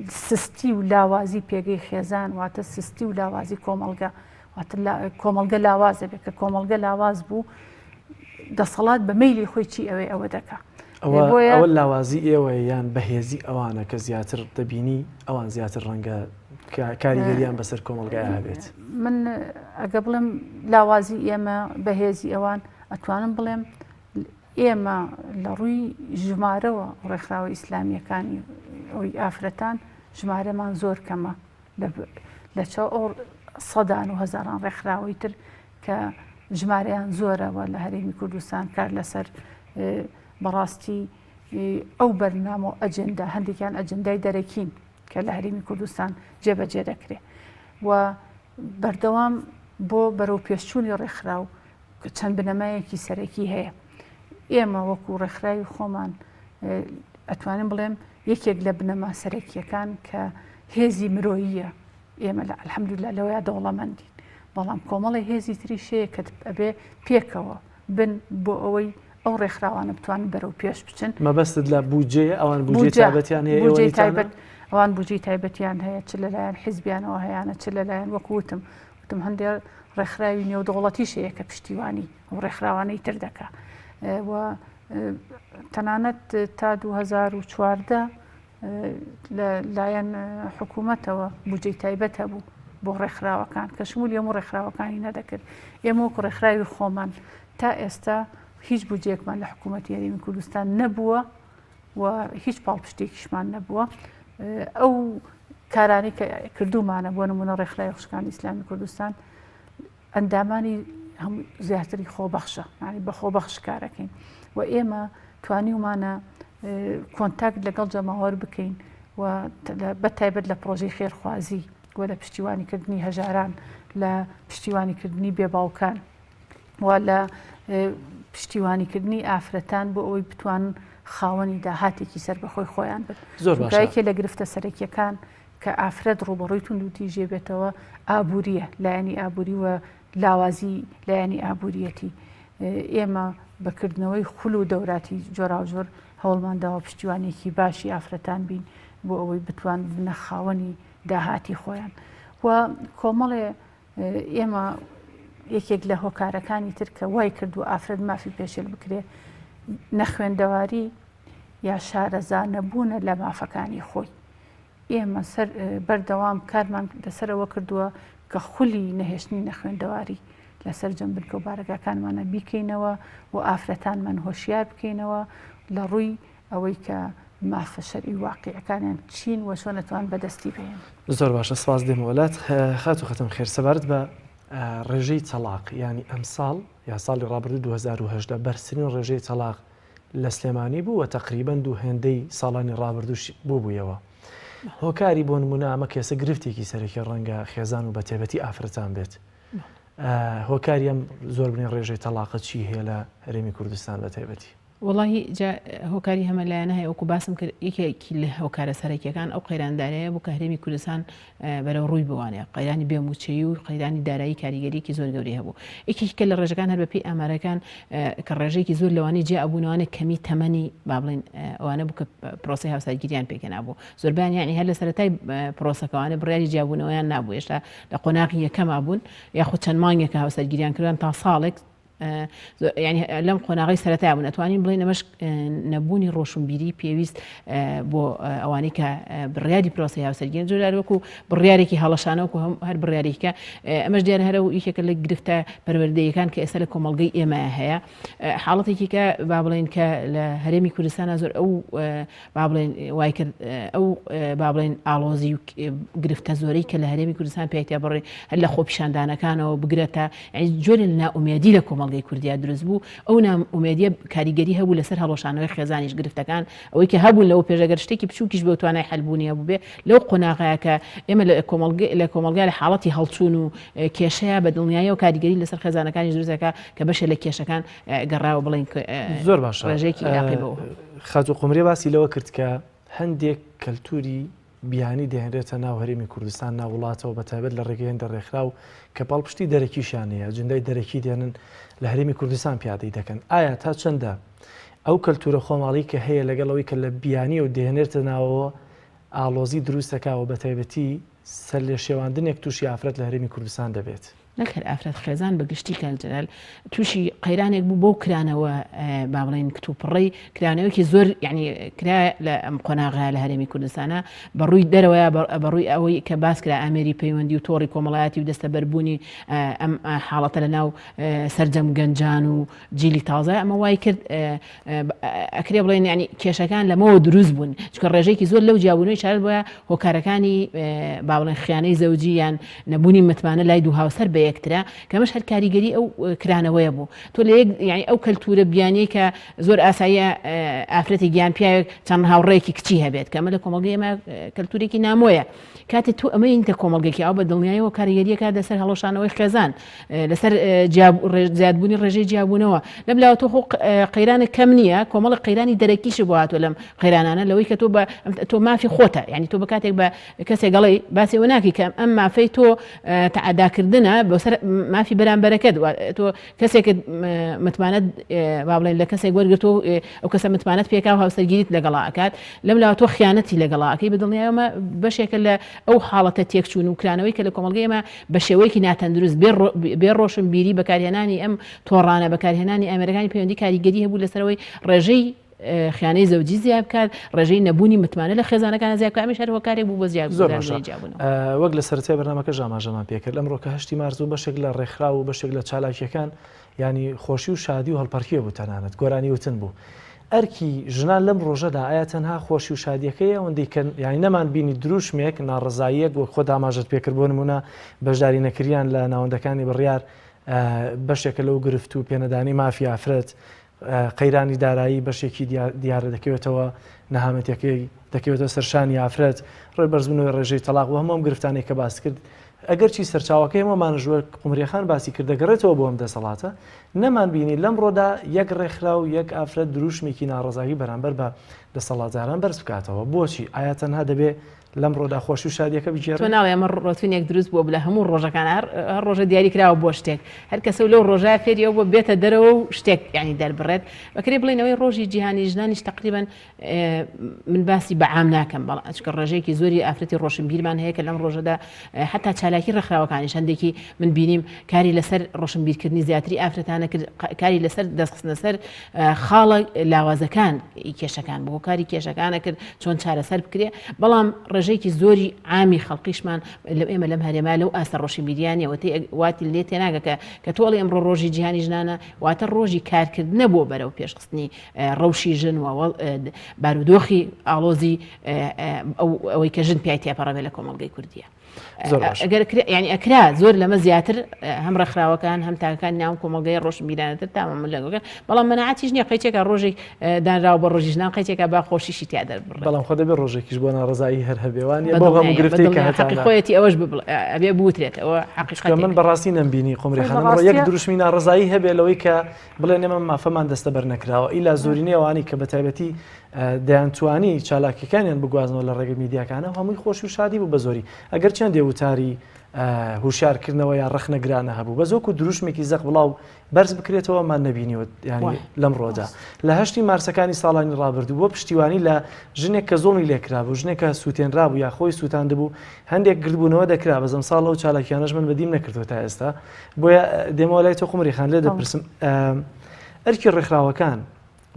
سستی و لاوازی پێگەی خێزان واتە سستی و لاوازی کۆمەڵگە واتە کۆمەڵگە لاوازە بێت کە کۆمەڵگە لاواز بوو دەسەڵات بە مەیلی خۆی چی ئەوێ ئەوە دەکا ئەوە لاوازی ئێوە یان بەهێزی ئەوانە کە زیاتر دەبینی ئەوان زیاتر ڕەنگە کاریگەریان بەسەر کۆمەڵگای هەبێت من ئەگە بڵێم لاوازی ئێمە بەهێزی ئەوان ئەتوانم بڵێم ئێمە لە ڕووی ژمارەوە ڕێکخراوە ئیسلامییەکانی ئەوی ئافرەتان ژمارەمان زۆر کەمە لە چاو ئەو سەدان و هەزاران ڕێکخراوەی تر کە ژمارەیان زۆرەوە لە هەرێمی کوردستان کار لەسەر بەڕاستی ئەو بەرنامە و ئەجندا هەندێکیان ئەجندای دەرەکین کە لە هەرێمی کوردستان جێبەجێ دەکرێت و بەردەوام بۆ بەرەو پێشچوونی ڕێکخراو چەند بنەمایەکی سەرەکی هەیە. ئێمە وەکو ڕێکخراوی خۆمان ئەتوانم بڵێم یەکێک لە بنەما سەرەکیەکان کە هێزی مرۆییە ئێمە لە الحەمدلله لەوەیا دەوڵەمەندین بەڵام کۆمەڵی هێزی تریش هەیە کە ئەبێ پێکەوە بن بۆ ئەوەی ئەو ڕێکخراوانە بتوانن بەرەو پێش بچن. مەبەستت لە بودجەیە ئەوان بودجەی تایبەتیان هەیە ئێوە نیتانە؟ ئەوان بودجەی تایبەتیان هەیە چ لەلایەن حیزبیانەوە هەیانە چ لەلایەن وەکو وتم وتم هەندێک ڕێکخراوی نێودەوڵەتیش هەیە کە پشتیوانی ئەو ڕێکخراوانەی تر دەکا و تەنانەت تا 2014 لە لایەن حکوومەتەوە بودجەی تایبەت هەبوو بۆ ڕێکخراوەکان کە شمولی هەموو ڕێکخراوەکانی نەدەکرد ئێمە وەکو ڕێکخراوی خۆمان تا ئێستا هیچ بودجەیەکمان لە حکوومەتی هەرێمی کوردستان نەبووە و هیچ پاڵپشتێکیشمان نەبووە ئەو کارانەی کە کردومانە بۆ نمونە ڕێکخراوی خوشکانی ئیسلامی کوردستان ئەندامانی هەموو زیاتری خۆبەخشە ینی بە خۆبەخش کارەکەین و ئێمە توانیومانە کۆنتاکت لەگەڵ جەماوەر بکەین و بە تایبەت لە پرۆژەی خێرخوازی و لە پشتیوانیکردنی هەژاران لە پشتیوانیکردنی بێباوکان و لە پشتیوانیکردنی ئافرەتان بۆ ئەوەی بتوانن خاوەنی داهاتێکی سەربەخۆی خۆیان بن. زۆر باشە. یەکێ لە گرفتە سەرەکیەکان کە ئافرەت ڕووبەڕووی توندوتیژی بێتەوە ئابووریە، لایەنی ئابووری و لاوازی لایەنی ئابووریەتی. ئێمە بە کردنەوەی خول و دەوراتی جۆراوجۆر هەوڵمان داوە پشتیوانێکی باشی ئافرەتان بین بۆ ئەوەی بتوان ببنە خاوەنی داهاتی خۆیان و کۆمەڵێ ئێمە یەکێک لە هۆکارەکانی تر کە وای کردووە ئافرەت مافی پێشێل بکرێ نەخوێندەواری یا شارەزا نەبوونە لە مافەکانی خۆی. ئێمە سەر بەردەوام کارمان لەسەر ئەوە کردووە کە خولی نەهێشتنی نەخوێندەواری لە سەرجەم بنکە و بارەگاکانمانە بیکەینەوە و ئافرەتانمان هۆشیار بکەینەوە لە ڕووی ئەوەی کە مافە شەرعی و واقیعەکانیان چین و چۆن ئەتوان بەدەستی بهێنن. زۆر باشە سپاس دێمەوە لات خاتوو خەتەم خێر سەبارەت بە ڕێژەی تەڵاق یانی ئەمساڵ یا ساڵی ڕابردوو 2018 بەرزترین ڕێژەی تەڵاق لە سلێمانی بوو و تەقریبەن دوو هێندەی ساڵانی ڕابردووش بووبوویەوە. هۆکاری بۆ نموونە ئەمە کێسە گرفتێکی سەرەکی ڕەنگە خێزان و بەتێبەتی ئافرەتان بێت. هۆکاری ئەم زۆربوونی ڕێژەی تەڵاقە چی هەیە لە هەرێمی کوردستان بە تایبەتی؟ وەڵاهی جا هۆکاری هەمە لایەنە هەیە وەکو باسم کرد یەکێکی لە هۆکارە سەرەکیەکان ئەو قەیراندارەیە بوو کە هەرێمی کوردستان بەرەو ڕووی بوانە قەیرانی بێ مووچەیی و قەیرانی دارایی کاریگەریەکی زۆر گەورەی هەبوو یەکێکی کە لە ڕێژەکان هەر بەپێی ئامارەکان کە ڕێژەیەکی زۆر لەوانەی جیا ئەبوونەوانە کەمی تەمەنی با بڵێین ئەوانە بوو کە پرۆسەی هاوسەرگیریان پێکهێنابوو زۆربیان یعنی هەر لە سەرەتای پرۆسەکەوانە بڕیاری جیابوونەوەیان نابوو هێشتا لە قۆناغی یەکەما بوون یاخود چەند مانگێکە هاوسەرگیریان کردوان تا ساڵێک یانی لەم قۆناغی سەرەتای بوون ئەتوانین بڵێن ئەمەش نەبوونی ڕۆشنبیری پێویست بۆ ئەوانەی کە بڕیاری پرۆسەی هاوسەرگیری جۆرار وەکو بڕیارێکی هەڵەشانە وەکو هەم هەر بڕیارێکە ئەمەش دیارە هەرە و یەکێکە لە گرفتە پەروەردەیەکان کە ئێستا لە کۆمەڵگەی ئێمە هەیە حاڵەتێکی کە با بڵێن کە لە هەرێمی کوردستانە زۆر ئەو با بڵێن وای کرد ئەو با بڵێن ئاڵۆزی و گرفتە زۆرەی کە لە هەرێمی کوردستان پێکتیا بڕێ هەر لە خۆپیشاندانەکانەوە بگرە تا جۆرێ لە نائومێدی لە کۆمەڵگەی کوردیا دروست بوو ئەو نائومێدیە کاریگەری هەبوو لەسەر هەڵوەشانەوەی خێزانیش گرفتەکان ئەوەی کە هەبوون لەوە پێش ئەگەر شتێکی بچووکیش بێ و توانای حەلبوونی هەبوو بێ لەو قۆناغەیە کە ئێمە لە کۆمەڵگە لە کۆمەڵگا لە حاڵەتی هەڵچوون و کێشەیە بە دڵنیاییەوە کاریگەری لەسەر خێزانەکانیش دروست دەکات کە بەشێ لە کێشەکان گەڕاوە بڵێین زۆر باشە ڕێژەیەکی عێراقی بەوە خاتوو قومریە باسی لەوە کرد کە هەندێک کەلتوری بیانی دەهێنرێتە ناو هەرێمی کوردستان ناو وڵاتەوە بە تایبەت لە ڕێگەی هەندێک ڕێکخراو کە پاڵپشتی دەرەکیشیان هەیە ئەجندای دەرەکی دێنن لە هەرێمی کوردستان پیادەی دەکەن ئایا تا چەندە ئەو کەلتورە خۆماڵی کە هەیە لەگەڵ ئەوەی کە لە بیانیەوە دەهێنرێتە ناوەوە ئاڵۆزی دروست دەکا و بە تایبەتی سەرلێشێواندنێک تووشی ئافرەت لە هەرێمی کوردستان دەبێت؟ نەک هەر ئافرەت خێزان بە گشتی کاک جەلال تووشی قەیرانێک بوو بەو کرانەوە با بڵێین کتوپڕەی کرانەوەکی زۆر یعنی کرا لە ئەم قۆناغە لە هەرێمی کوردستانە بە ڕووی دەرەوەیە بە ڕووی ئەوەی کە باس کرا ئامێری پەیوەندی و تۆڕی کۆمەڵایەتی و دەستەبەربوونی ئەم حاڵەتە لە ناو سەرجەم گەنجان و جیلی تازە ئەمە وای کرد ئەکرێ بڵێن ینی کێشەکان لەمەوە دروست بوون چکە ڕێژەیەکی زۆر لەو جیابوونەوەی شارەت بۆیە هۆکارەکانی با بڵێن خیانەی زەوجی یان نەبوونی متمانە لای دوو هاوسەر بە یەکترە کەمەش هەر کاریگەری ئەو کرانەوەیە بوو تۆ لە یەک یعنی ئەو کەلتورە بیانیەی کە زۆر ئاساییە ئافرەتێک یان پیاوێک چەند هاوڕێیەکی کچی هەبێت کە ئەمە لە کۆمەڵگەی ئێمە کەلتورێکی نامۆیە کاتێ تۆ ئەمە ینتە کۆمەڵگەکی ئەو بە دڵنیایەوە کاریگەریەکە لەسەر هەڵۆشانەوەی خێزان لەسەر زیادبوونی ڕێژەی جیابوونەوە لەم لاوە تۆ خۆ قەیرانە کەم نییە کۆمەڵی قەیرانی دەرەکیش بۆ هاتووە لەم قەیرانانە لەوەی کە تۆ بە تۆ مافی خۆتە یعنی تۆ بە کاتێک بە کەسێک گەڵی باسی ئەوە ناکەی کە ئەم مافەی تۆ تەعەداکردنە بۆ سەر مافی بەرامبەرەکەت تۆ کەسێکت متمانەت با بڵێن لە کەسێک وەرگرتووە و ئەو کەسە متمانەت پێکا و هاوسەرگیریت لەگەڵا ئەکات لەم لاوە تۆ خیانەتی لەگەڵا ئەکەی بە دڵنیایەوە بەشێکە لە ئەو حاڵەتە تێکچوون و کرانەوەی کە لە کۆمەڵگەی ئێمە بە شێوەیەکی ناتەندروست بێ بێ ڕۆشنبیری بەکارهێنانی ئەم تۆڕانە بەکارهێنانی ئامێرەکانی پەیوەندی کاریگەری هەبوو لەسەرەوەی ڕێژەی خیانەی زەوجی زیاد بکات، ڕێژەی نەبوونی متمانە لە خێزانەکان زیاد بکات، ئەمەش هەر هۆکارێک بوو بۆ زیاد زۆر باشە جیابوونەوە. وەک لە سەرەتای بەرنامەکەش ئاماژەمان پێکرد ئەمڕۆ کە هەشتی مارس بوو بەشێک لە ڕێکخراو و بەشێک لە چالاکییەکان یانی خۆشی و شادی و هەڵپەرکێ بوو تەنانەت گۆرانی وتن بوو ئەرکی ژنان لەم ڕۆژەدا ئایا تەنها خۆشی و شادیەکەیە ئەوەندەی کە یانی نەمان بینی دروشمێک ناڕەزاییەک وەک خۆت ئاماژەت پێکرد بۆ نمونە بەشداری نەکریان لە ناوەندەکانی بڕیار بەشێکە لەو گرفت و پێنەدانی مافی ئافرەت قەیرانی دارایی بەشێکی دیارە دەکەوێتەوە نەهامەتیەکەی دەکەوێتەوە سەر شانی ئافرەت، ڕێ بەرزبوونەوەی ڕێژەی تەڵاق و هەموو ئەم گرفتانەی کە باست کرد، ئەگەرچی سەرچاوەکەی هەموومانش وەک قومریەخان باسی کرد دەگەڕێتەوە بۆ ئەم دەسەڵاتە، نەمانبینی لەمڕۆدا یەک ڕێکخراو یەک ئافرەت دروشمێکی ناڕەزایی بەرامبەر بە دەسەڵاتداران بەرز بکاتەوە، بۆچی؟ ئایا تەنها دەبێ. لەمڕۆدا خۆشی و شادیەکە بگێڕین. تۆ ناڵێی ئەمە ڕۆتینێک دروست بووە لە هەموو ڕۆژەکان هەر هەر ڕۆژە دیاری کراوە بۆ شتێک هەر کەسە و لەو ڕۆژە فێری ئەو بووە بێتە دەرەوە و شتێک یعنی دەربڕێت بەکرێ بڵێین ئەوەی ڕۆژی جیهانی ژنانیش تقریبا من باسی بە عام ناکەم بەڵام چونکە ڕێژەیەکی زۆری ئافرەتی ڕۆشنبیرمان هەیە کە لەم ڕۆژەدا حتا چالاکی ڕێکخراوەکانیش هەندێکی من بینیم کاری لەسەر ڕۆشنبیرکردنی زیاتری ئافرەتانە کرد کاری لەسەر دەستخستنە سەر خاڵە لاوازەکان کێشەکان بۆ هۆکاری کێشەکانە کرد چۆن چارەسەر بکرێ بەڵام ڕێژەیەکی زۆری عامی خەڵکیشمان لە ئێمە لەم هەرێما لەو ئاستە ڕۆشنبیریانەوە تێ واتی لێ تێناگە کە کە تۆڵی ئەمڕۆ ڕۆژی جیهانی ژنانە واتە ڕۆژی کارکردنە بۆ بەرەو پێشخستنی ڕەوشی ژن و بارودۆخی ئاڵۆزی ئەوەی کە ژن پیای تێپەڕەبێ لە کۆمەڵگەی کوردیە. ئەگەر ینی ئەکرا زۆر لەمە زیاتر هەم ڕێکخراوەکان هەم تاکەکان ناو کۆمەڵگەی ڕۆشنبیرانەتر تامە لەگەڵ بەڵام مەناعەتیش نییە قەیچێکە ڕۆژێک دانراوە بە ڕۆژی ژنان قەیچێکە با خۆشیشی تیا دەربڕێت بەڵام خۆ دەبێ ڕۆژێکیش بۆ ناڕەزایی هەر هەبێ وانە بۆ هەموو گرفتێک کە هەقی خۆیەتی ئەوەش ئەبێ بوترێت ئەوە حەقیقەتێکە من بەڕاستی نەمبینی قومری خانم یەک دروشمی ناڕەزایی هەبێ لەوەی کە بڵێن ئێمە مافەمان دەستەبەر نەکراوە ئیلا زۆرینەی ئەوانەی کە بە تایبەتی دەیانتوانی چالاکیەکانیان بگوازنەوە لە ڕێگەی میدیاکانەوە هەمووی خۆشی و شادی بوو بە زۆری ئەگەر چەندێ وتاری هوشیارکردنەوە یا ڕەخنەگرانە هەبوو بەس وەکو دروشمێکی زەق بڵاو بەرز بکرێتەوە مان نەبینیوە ینی لەم ڕۆدا لە هەشتی مارسەکانی ساڵانی ڕابردوو بۆ پشتیوانی لە ژنێک کە زۆڵی لێکرابوو ژنێک کە سووتێنرابوو یا خۆی سووتاندبوو هەندێک گردبوونەوە دەکرا بەزەم ساڵ ئەو چالاکیانەش من بەدیم نەکردووە تا ئێستا بۆیە دێمەوە لای تۆ قومری خان لێ دەپرسم ئەرکی ڕێکخراوەکان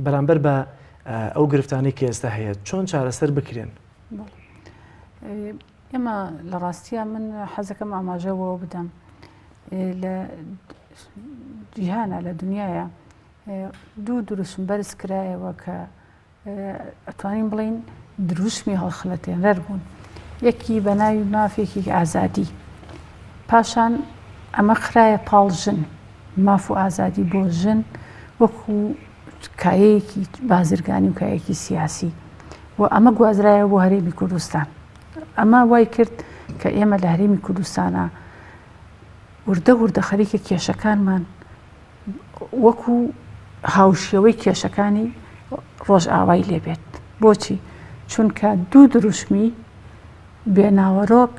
بەرامبەر بە ئەو گرفتانەی کە ئێستا هەیە چۆن چارەسەر بکرێن؟ ئێمە لە ڕاستیە من حەزەکەم ئاماژە بۆ بدەم لە جیهانە لە دنیاە دوو دروشم بەرز کرایەوە کە ئەتوانین بڵێین دروشمی هەڵخەلەتێنەر بوون، یەکی بە ناوی مافێکی ئازادی، پاشان ئەمە خرایە پاڵ ژن، ماف و ئازادی بۆ ژن وەکو کایەیەکی بازرگانی و کایەکی سیاسی و ئەمە گوازرایەوە بۆ هەرێمی کوردستان. ئەمە وای کرد کە ئێمە لە هەرێمی کوردستانە وردە وردە خەریکە کێشەکانمان وەکو هاوشێوەی کێشەکانی ڕۆژئاوای لێبێت بۆچی چونکە دوو دروشمی بێناوەرۆک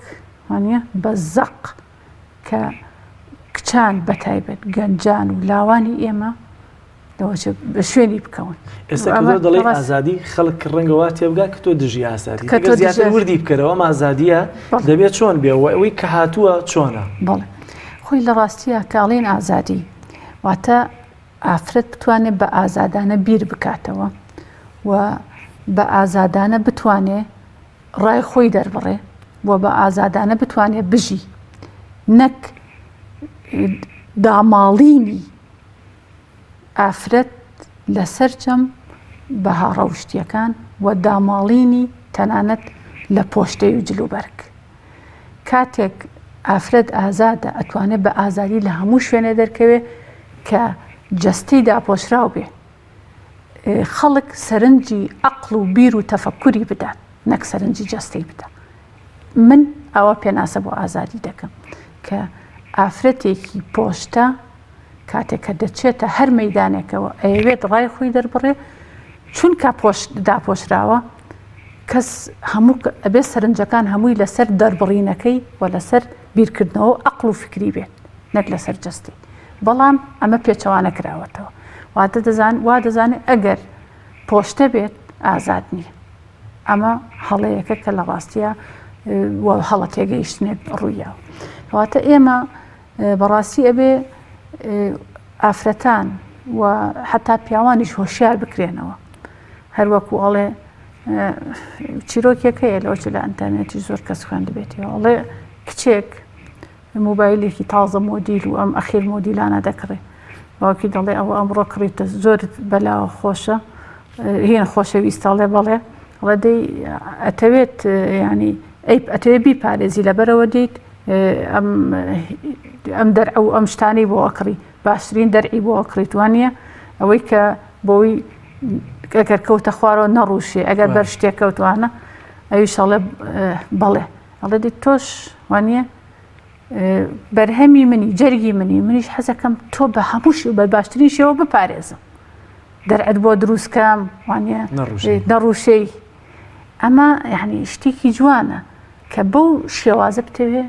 وانە بە زەق کە کچان بە تایبەت گەنجان و لاوانی ئێمە لەوەچێ بە شوێنی بکەون. ئێستا کە تۆ دەڵێی ئازادی خەڵک ڕەنگە وا تێبگا کە تۆ دژی ئازادی کە تۆ زیاتر وردی بکەرەوە ئەم ئازادیە دەبێت چۆن بێ و ئەوەی کە هاتووە چۆنە؟ بەڵێ خۆی لە ڕاستیە کە ئەڵێن ئازادی واتە ئافرەت بتوانێت بە ئازادانە بیر بکاتەوە و بە ئازادانە بتوانێ ڕای خۆی دەربڕێ و بە ئازادانە بتوانێت بژی نەک داماڵینی ئافرەت لە سەرجەم بەها ڕەوشتییەکان و داماڵینی تەنانەت لە پۆشتەی و جلوبەرگ. کاتێک ئافرەت ئازادە ئەتوانێت بە ئازادی لە هەموو شوێنێ دەرکەوێ کە جەستەی داپۆشراو بێ. خەڵک سەرنجی عەقڵ و بیر و تەفەکوری بدات نەک سەرنجی جەستەی بدا. من ئاوا پێناسە بۆ ئازادی دەکەم کە ئافرەتێکی پۆشتە کاتێک کە دەچێتە هەر مەیدانێکەوە ئەیەوێت ڕای خۆی دەربڕێ چونکە پۆش داپۆشراوە کەس هەموو ئەبێ سەرنجەکان هەمووی لەسەر دەربڕینەکەی و لەسەر بیرکردنەوە و عەقڵ و فکری بێت نەک لەسەر جەستەی بەڵام ئەمە پێچەوانە کراوەتەوە واتە دەزان وا دەزانێت ئەگەر پۆشتە بێت ئازاد نییە ئەمە هەڵەیەکە کە لە ڕاستیە هەڵە تێگەیشتنێک ڕوویاوە واتە ئێمە بەڕاستی ئەبێ ئافرەتان و حتا پیاوانیش هۆشیار بکرێنەوە هەروەکو ئەڵێ چیرۆکێک هەیە لەوە لە ئەتەرنێتی زۆر کەس خوێندبێتەوە ئەڵێ کچێک مۆبایلێکی تازە مۆدیل و ئەم ئەخیر مۆدیلانە دەکڕێ باوکی دەڵێ ئەوە ئەمڕۆ کڕیتە زۆر بەلاوە خۆشە هێن خۆشەویستەڵێ بەڵێ ئەڵێ دەی ئەتەوێت ینی ئەی ئەتەوێت بیپارێزی لەبەرەوە دیت ئەم ئەم دەرع و ئەم شتانەی بۆ ئەکڕی باشترین دەرعی بۆ ئەکڕیت وانە ئەوەی کە بۆی ئەگەر کەوتە خوارەوە نەڕوشێ ئەگەر بەر شتێک کەوتوانە ئەویش ئەڵێ بەڵێ ئەڵێ دی تۆش وانە بەرهەمی منی جەرگی منی منیش حەزەکەم تۆ بە هەموو شێ بە باشترین شێوە بپارێزم دەرعت بۆ دروستکەم وانە نەڕوشەی. ئەمە یعنی شتێکی جوانە کە بەو شێوازە بتەوێ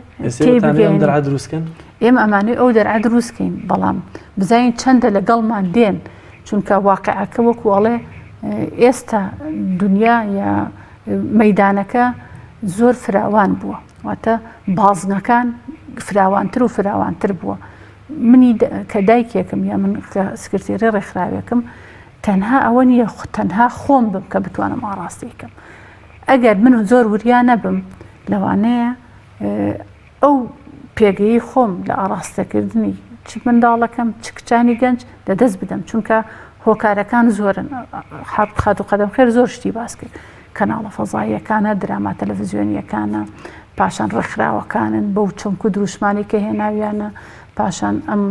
تێی دەرعە دروستکەن ئێمە ئەمانەی ئەو دەرعە دروستکەین بەڵام بزانین چەندە لەگەڵمان دێن چونکە واقعەکە وەکو ئەڵێ ئێستا دنیا یا مەدانەکە زۆر فراوان بووە واتە بازنەکان فراوانتر و فراوانتر بووە منی کە دایکێکم یا من کە سکرتێری ڕێکخراوێکم تەنها ئەوە نییە تەنها خۆم بم کە بتوانم ئاڕاستەی کەم ئەگەر من زۆر وریا نەبم لەوانەیە ئەو پێگەی خۆم لە ئاڕاستەکردنی چ منداڵەکەم چ کچانی گەنج لە دەست بدەم چونکە هۆکارەکان زۆرن خاتوو قەدەم خێر زۆر شتی باس کرد کەناڵە فەزاییەکانە، دراما تەلەفزیۆنییەکانە، پاشان ڕێکخراوەکانن بەو چەمک و دروشمانەی کە هێناویانە، پاشان ئەم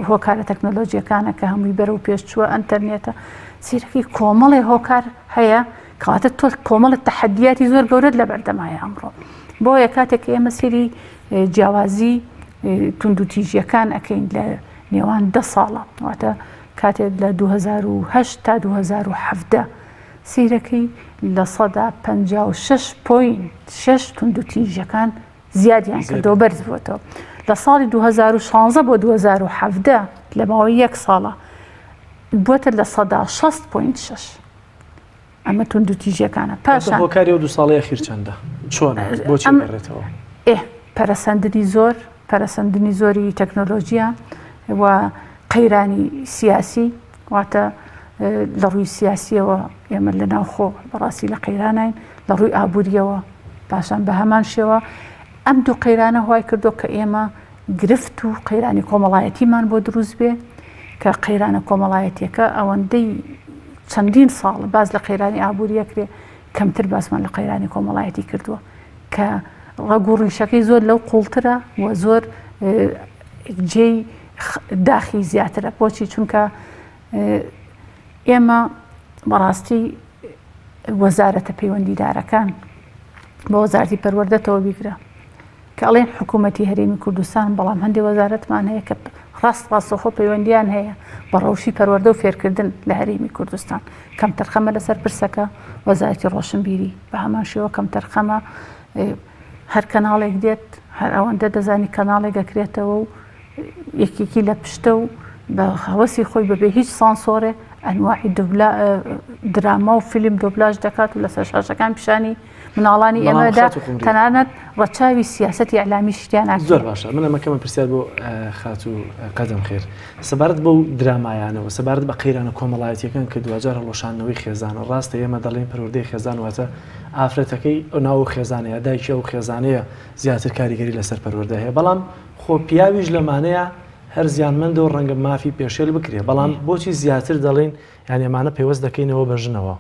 هۆکارە تەکنۆلۆژیەکانە کە هەمووی بەرەو پێش چووە، ئەنتەرنێتە، سیرەکی کۆمەڵێ هۆکار هەیە کەواتە تۆ کۆمەڵە تەحەدیاتی زۆر گەورەت لە بەردەمایە ئەمڕۆ. بۆیە کاتێک کە ئێمە سێری جیاوازی توندوتیژیەکان ئەکەین لە نێوان دە ساڵە واتە کاتێک لە 2008 تا 2017 سەیرەکەی 56 point 6 توندوتیژیەکان زیادیان کردەوە بەرز بووەتەوە لە ساڵی 2016 بۆ 2017 لە ماوەی یەک ساڵە بووەتە 60 point 6 ئەمە توندوتیژیەکانە پاشان هۆکاری ئەو دوو ساڵەی ئەخیر چەندە چۆنە بۆچی گەڕێتەوە؟ ئێ پەرەسەندنی زۆر پەرەسەندنی زۆری تەکنۆلۆژیا و قەیرانی سیاسی واتە لە ڕووی سیاسیەوە ئێمە لە ناوخۆ بەڕاستی لە قەیرانین لە ڕووی ئابووریەوە پاشان بە هەمان شێوە ئەم دوو قەیرانە وای کردو کە ئێمە گرفت و قەیرانی کۆمەڵایەتیمان بۆ دروست بێ کە قەیرانە کۆمەڵایەتیەکە ئەوەندەی چەندین ساڵ باس لە قەیرانی ئابووریە کرێ کەمتر باسمان لە قەیرانی کۆمەڵایەتی کردووە کە ڕەگ و ڕیشەکەی زۆر لەو قوڵترە و زۆر جێی داخی زیاترە بۆچی چونکە ئێمە بەڕاستی وەزارەتە پەیوەندیدارەکان بە وەزارتی پەروەردەتەوە بیگرە کە ئەڵێن حکوومەتی هەرێمی کوردستان، بەڵام هەندێ وەزارەتمان هەیە کە ڕاست ڕاستەوخۆ پەیوەندیان هەیە بە ڕەوشی پەروەردە و فێرکردن لە هەرێمی کوردستان. کەمتەرخەمە لەسەر پرسەکە، وەزارەتی ڕۆشنبیری بە هەمان شێوە کەمتەرخەمە، هەر کەناڵێک دێت هەر ئەوەندە دەزانی کەناڵێک ئەکرێتەوە و یەکێکی لە پشتە و بە هەوەسی خۆی بەبێ هیچ سانسۆرێ ئەنواعی دوبلا دراما و فیلم دۆبلاژ دەکات و لەسەر شاشەکان پیشانی مناڵانی ئێمەدا تەنانەت ڕەچاوی سیاسەتی ئیعلامی شتیان ناکرێت. زۆر باشە من ئەمە کەمە پرسیار بۆ خاتوو قەدەم خێر سەبارەت بەو درامایانەوە سەبارەت بە قەیرانە کۆمەڵایەتیەکان کە دواجار هەڵوەشاندنەوەی خێزانە ڕاستە ئێمە دەڵێین پەروەردەی خێزان واتە ئافرەتەکەی ئەو ناو خێزانەیە دایکی ئەو خێزانەیە زیاتر کاریگەری لەسەر پەروەردە هەیە بەڵام خۆ پیاویش لەمانەیە هەر زیانمەندە و ڕەنگە مافی پێشێل بکرێ بەڵام بۆچی زیاتر دەڵێین یان ئەمانە پەیوەست دەکەینەوە بە ژنەوە؟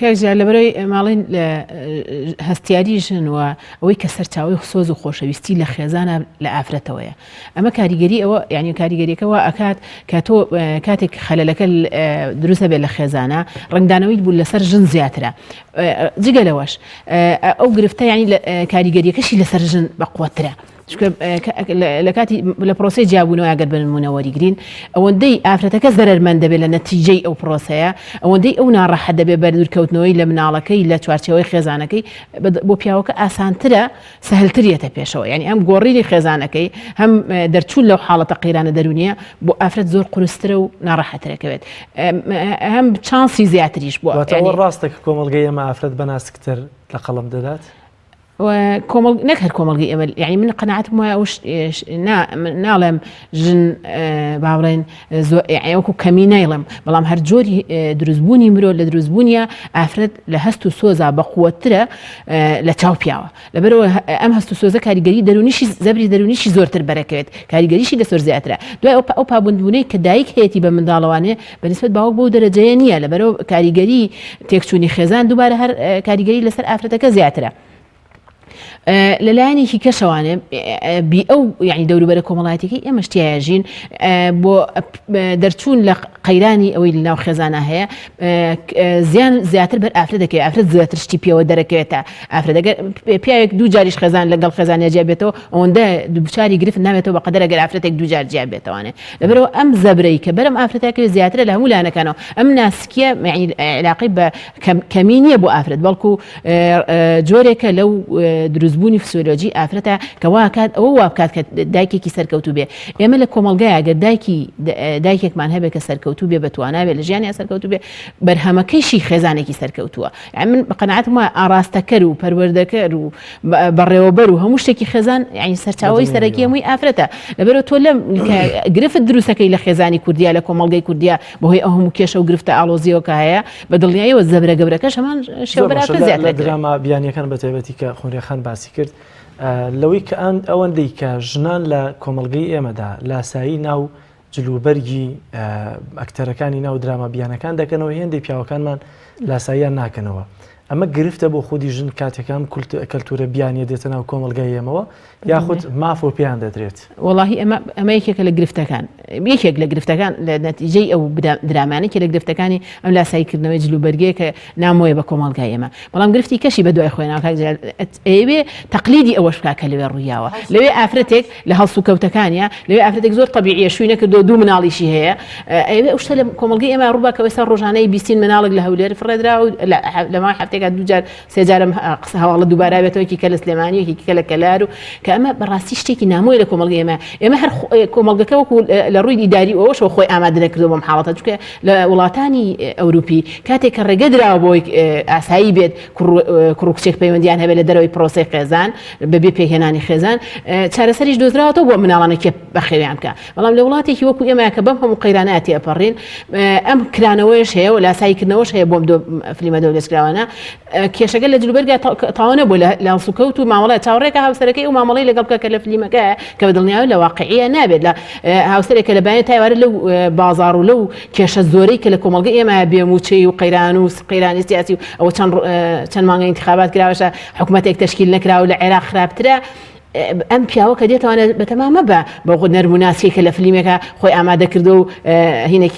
کاک ژیار لەبەرەوەی ماڵین لە هەستیاری ژن و ئەوەی کە سەرچاوەی سۆز و خۆشەویستی لە خێزانە لە ئافرەتەوەیە ئەمە کاریگەری ئەوە یعنی کاریگەریەکە وا ئەکات کە تۆ کاتێک خەلەلەکە دروستە بێت لە خێزانە ڕنگدانەوەی بوو لەسەر ژن زیاترە جگە لەوەش ئەو گرفتە یعنی کاریگەریەکەشی لەسەر ژن بەقوەترە چونکە لە کاتی لە پرۆسەی جیابوونەوە ئەگەر بە نموونە وەریگرین ئەوەندەی ئافرەتەکە زەرەرمەند دەبێت لە نەتیجەی ئەو پرۆسەیە ئەوەندەی ئەو ناڕەحەت دەبێت بە دوورکەوتنەوەی لە مناڵەکەی لە چوارچێوەی خێزانەکەی بۆ پیاوەکە ئاسانترە سەهلتر یەتە پێشەوە یعنی ئەم گۆڕینی خێزانەکەی هەم دەرچوون لەو حاڵەتە قەیرانە دەروونیە بۆ ئافرەت زۆر قورسترە و ناڕەحەترەکەوێت هەم چانسی زیاتریش بۆ ڕاستە کە کۆمەڵگەی ئێمە ئافرەت بە ناسکتر لە قەڵەم دەدات کۆمەڵ نەک هەر کۆمەڵگەی ئێمە یعنی من قەناعەتم وایە ئەو ناڵێم ژن با بڵێن وەکو کەمی نایڵێم بەڵام هەر جۆری دروستبوونی مرۆ لە دروستبوونیە ئافرەت لە هەست و سۆزا بەقوەترە لە چاو پیاوە لەبەرەوە ئەم هەست و سۆزە کاریگەری دەرونیشی زەبری دەرونیشی زۆرتر بەرەکەوێت کاریگەریشی لەسەر زیاترە دوای ئەو ئەو پابوندبوونەی کە دایک هەیەی بە منداڵەوانێ بەنسبەت باوک بەو دەرەجەیە نییە لەبەرەوە کاریگەری تێکچوونی خێزان دووبارە هەر کاریگەری لەسەر ئافرەتەکە زیاترە. لە لایەنێکی کەشەوانێ بی ئەو یعنی دەوروبەرە کۆمەڵایەتەکەی ئێمەش تیایا ژین بۆ دەرچوون لە قەیرانی ئەوەی لەناو خێزانە هەیە زیان زیاتر بەر ئافرەت دەکەوێت ئافرەت زیاتر شتی پێوە دەرەکەوێتە ئافرەت ئەگەر پیاوێک دوو جاریش خێزان لەگەڵ خێزانیا جیا بێتەوە ئەوەندە دووچاری گرفت نابێتەوە بە قەدەر ئەگەر ئافرەتێک دوو جار جیا بێتەوانێ لەبەرەوە ئەم زەبرەی کە بەرەم ئافرەتەکەوێت زیاترە لە هەموو لایەنەکانەوە ئەم ناسکیە علاقەی بە کەمی نییە بۆ ئافرەت بەڵکو جۆرێکە لەو دروستبوونی فسیۆلۆجی ئافرەتە کە واکات ئەوە وا بکات کە دایکێکی سەرکەوتوو بێ ئێمە لە کۆمەڵگای ئەگەر دایکی دایکێکمان هەبێت کە سەرکەوتوو بێ بە توانا بێ لە ژیانی سەرکەوتوو بێ بەرهەمەکەیشی خێزانێکی سەرکەوتووە من بە قەناعەتم وایە ئاراستەکەر و پەروەردەکەر و بەڕێوەبەر و هەموو شتێکی خێزان یعنی سەرچاوەی سەرەکی هەمووی ئافرەتە لەبەرەوە تۆ لەم گرفت دروستەکەی لە خێزانی کوردیا لە کۆمەڵگەی کوردیا بەهۆی ئەو هەموو کێشە و گرفتە ئاڵۆزیەوە کە هەیە بە دڵنیاییەوە زەبرە گەورەکەش هەمان شێوە بەراتە زیاتر لە دراما بیانیەکان بە تایبەتی کە خونرێخان باسی کرد لەوەی کە ئەوەندەی کە ژنان لە کۆمەڵگەی ئێمەدا لاسایی ناو جلوبەرگی ئەکتەرەکانی ناو دراما بیانەکان دەکەنەوە هێندەی پیاوەکانمان لاساییان ناکەنەوە ئەمە گرفتە بۆ خودی ژن کاتێکام کەلتورە بیانیە دێتە ناو کۆمەڵگای ئێمەوە یاخود ماف و پێیان دەدرێت؟ وەڵاهی ئەمە ئەمە یەکێکە لە گرفتەکان یەکێک لە گرفتەکان لە نەتیجەی ئەو درامانە کە لە گرفتەکانی ئەم لاساییکردنەوەی جلوبەرگەیە کە نامۆیە بە کۆمەڵگای ئێمە بەڵام گرفتی کەشی بە دوای خۆی ناکات ئەیەوێ تەقلیدی ئەوەش بکات کە لەوێ ڕوویاوە لەوێ ئافرەتێک لە هەڵسوکەوتەکانیا لەوێ ئافرەتێک زۆر تەبیعیە شووی نەکردو دوو مناڵیشی هەیە ئەیەوێ ئەو شتە لە کۆمەڵگەی ئێمە ڕووبا کە ئێستا ڕۆژانەی بیستین مناڵێک لە هەولێر فڕێدرا و لە ماوەی هەفتەیەکا دوو جار سێ جارم قسە هەواڵە دووبارە بێتەوە یەکی کە لە سلێمانی یەکی کە لە کەلار و کە ئەمە بەڕاستی شتێکی نامۆیە لە کۆمەڵگەی ئێمە ئێمە هەر کۆمەڵگەکە وەکو لە ڕووی ئیداری ئەوەشەوە خۆی ئامادە نەکردووە بەم حاڵەتە چونکە لە وڵاتانی ئەوروپی کاتێک کە ڕێگە دراوە بۆی ئاسایی بێت کوڕ و کچێک پەیوەندیان هەبێت لە دەرەوەی پرۆسەی خێزان بەبێ پێکهێنانی خێزان چارەسەریش دۆزراوەتەوە بۆ مناڵانە کێ بەخێویان بکە بەڵام لە وڵاتێکی وەکو ئێمە کە بەم هەموو قەیرانە تێپەڕین ئەم کرانەوەیش هەیە و لاساییکردنەوەش هەیە بۆم فلیمە دەولێسکراوانە کێشەکە لە جلوبەرگا تاوە نەبوو لە هەڵسوکەوت و مامەڵە چاوەڕێکە هاوسەرەکەی ئەو مامەڵەی لەگەڵ بکە کە لە فلیمەکە کە بە دڵنیاوە لە واقعیە نابێت لە هاوسەرێک کە لە بەیانی تایوارە لەو بازاڕ و لەو کێشە زۆرەی کە لە کۆمەڵگە ئێمە بێ مووچەی و قەیران و قەیرانی سیاسی و ئەوە چەند چەند مانگە ئینتخابات کراوەشە حکومەتێک تەشکیل نەکراوە لە عێراق خراپترە ئەم پیاوە کە دێتوانێت بەتەما مەبە بەو نەرم و ناسکی کە لە فلیمێکە خۆی ئامادە کردو و هینێک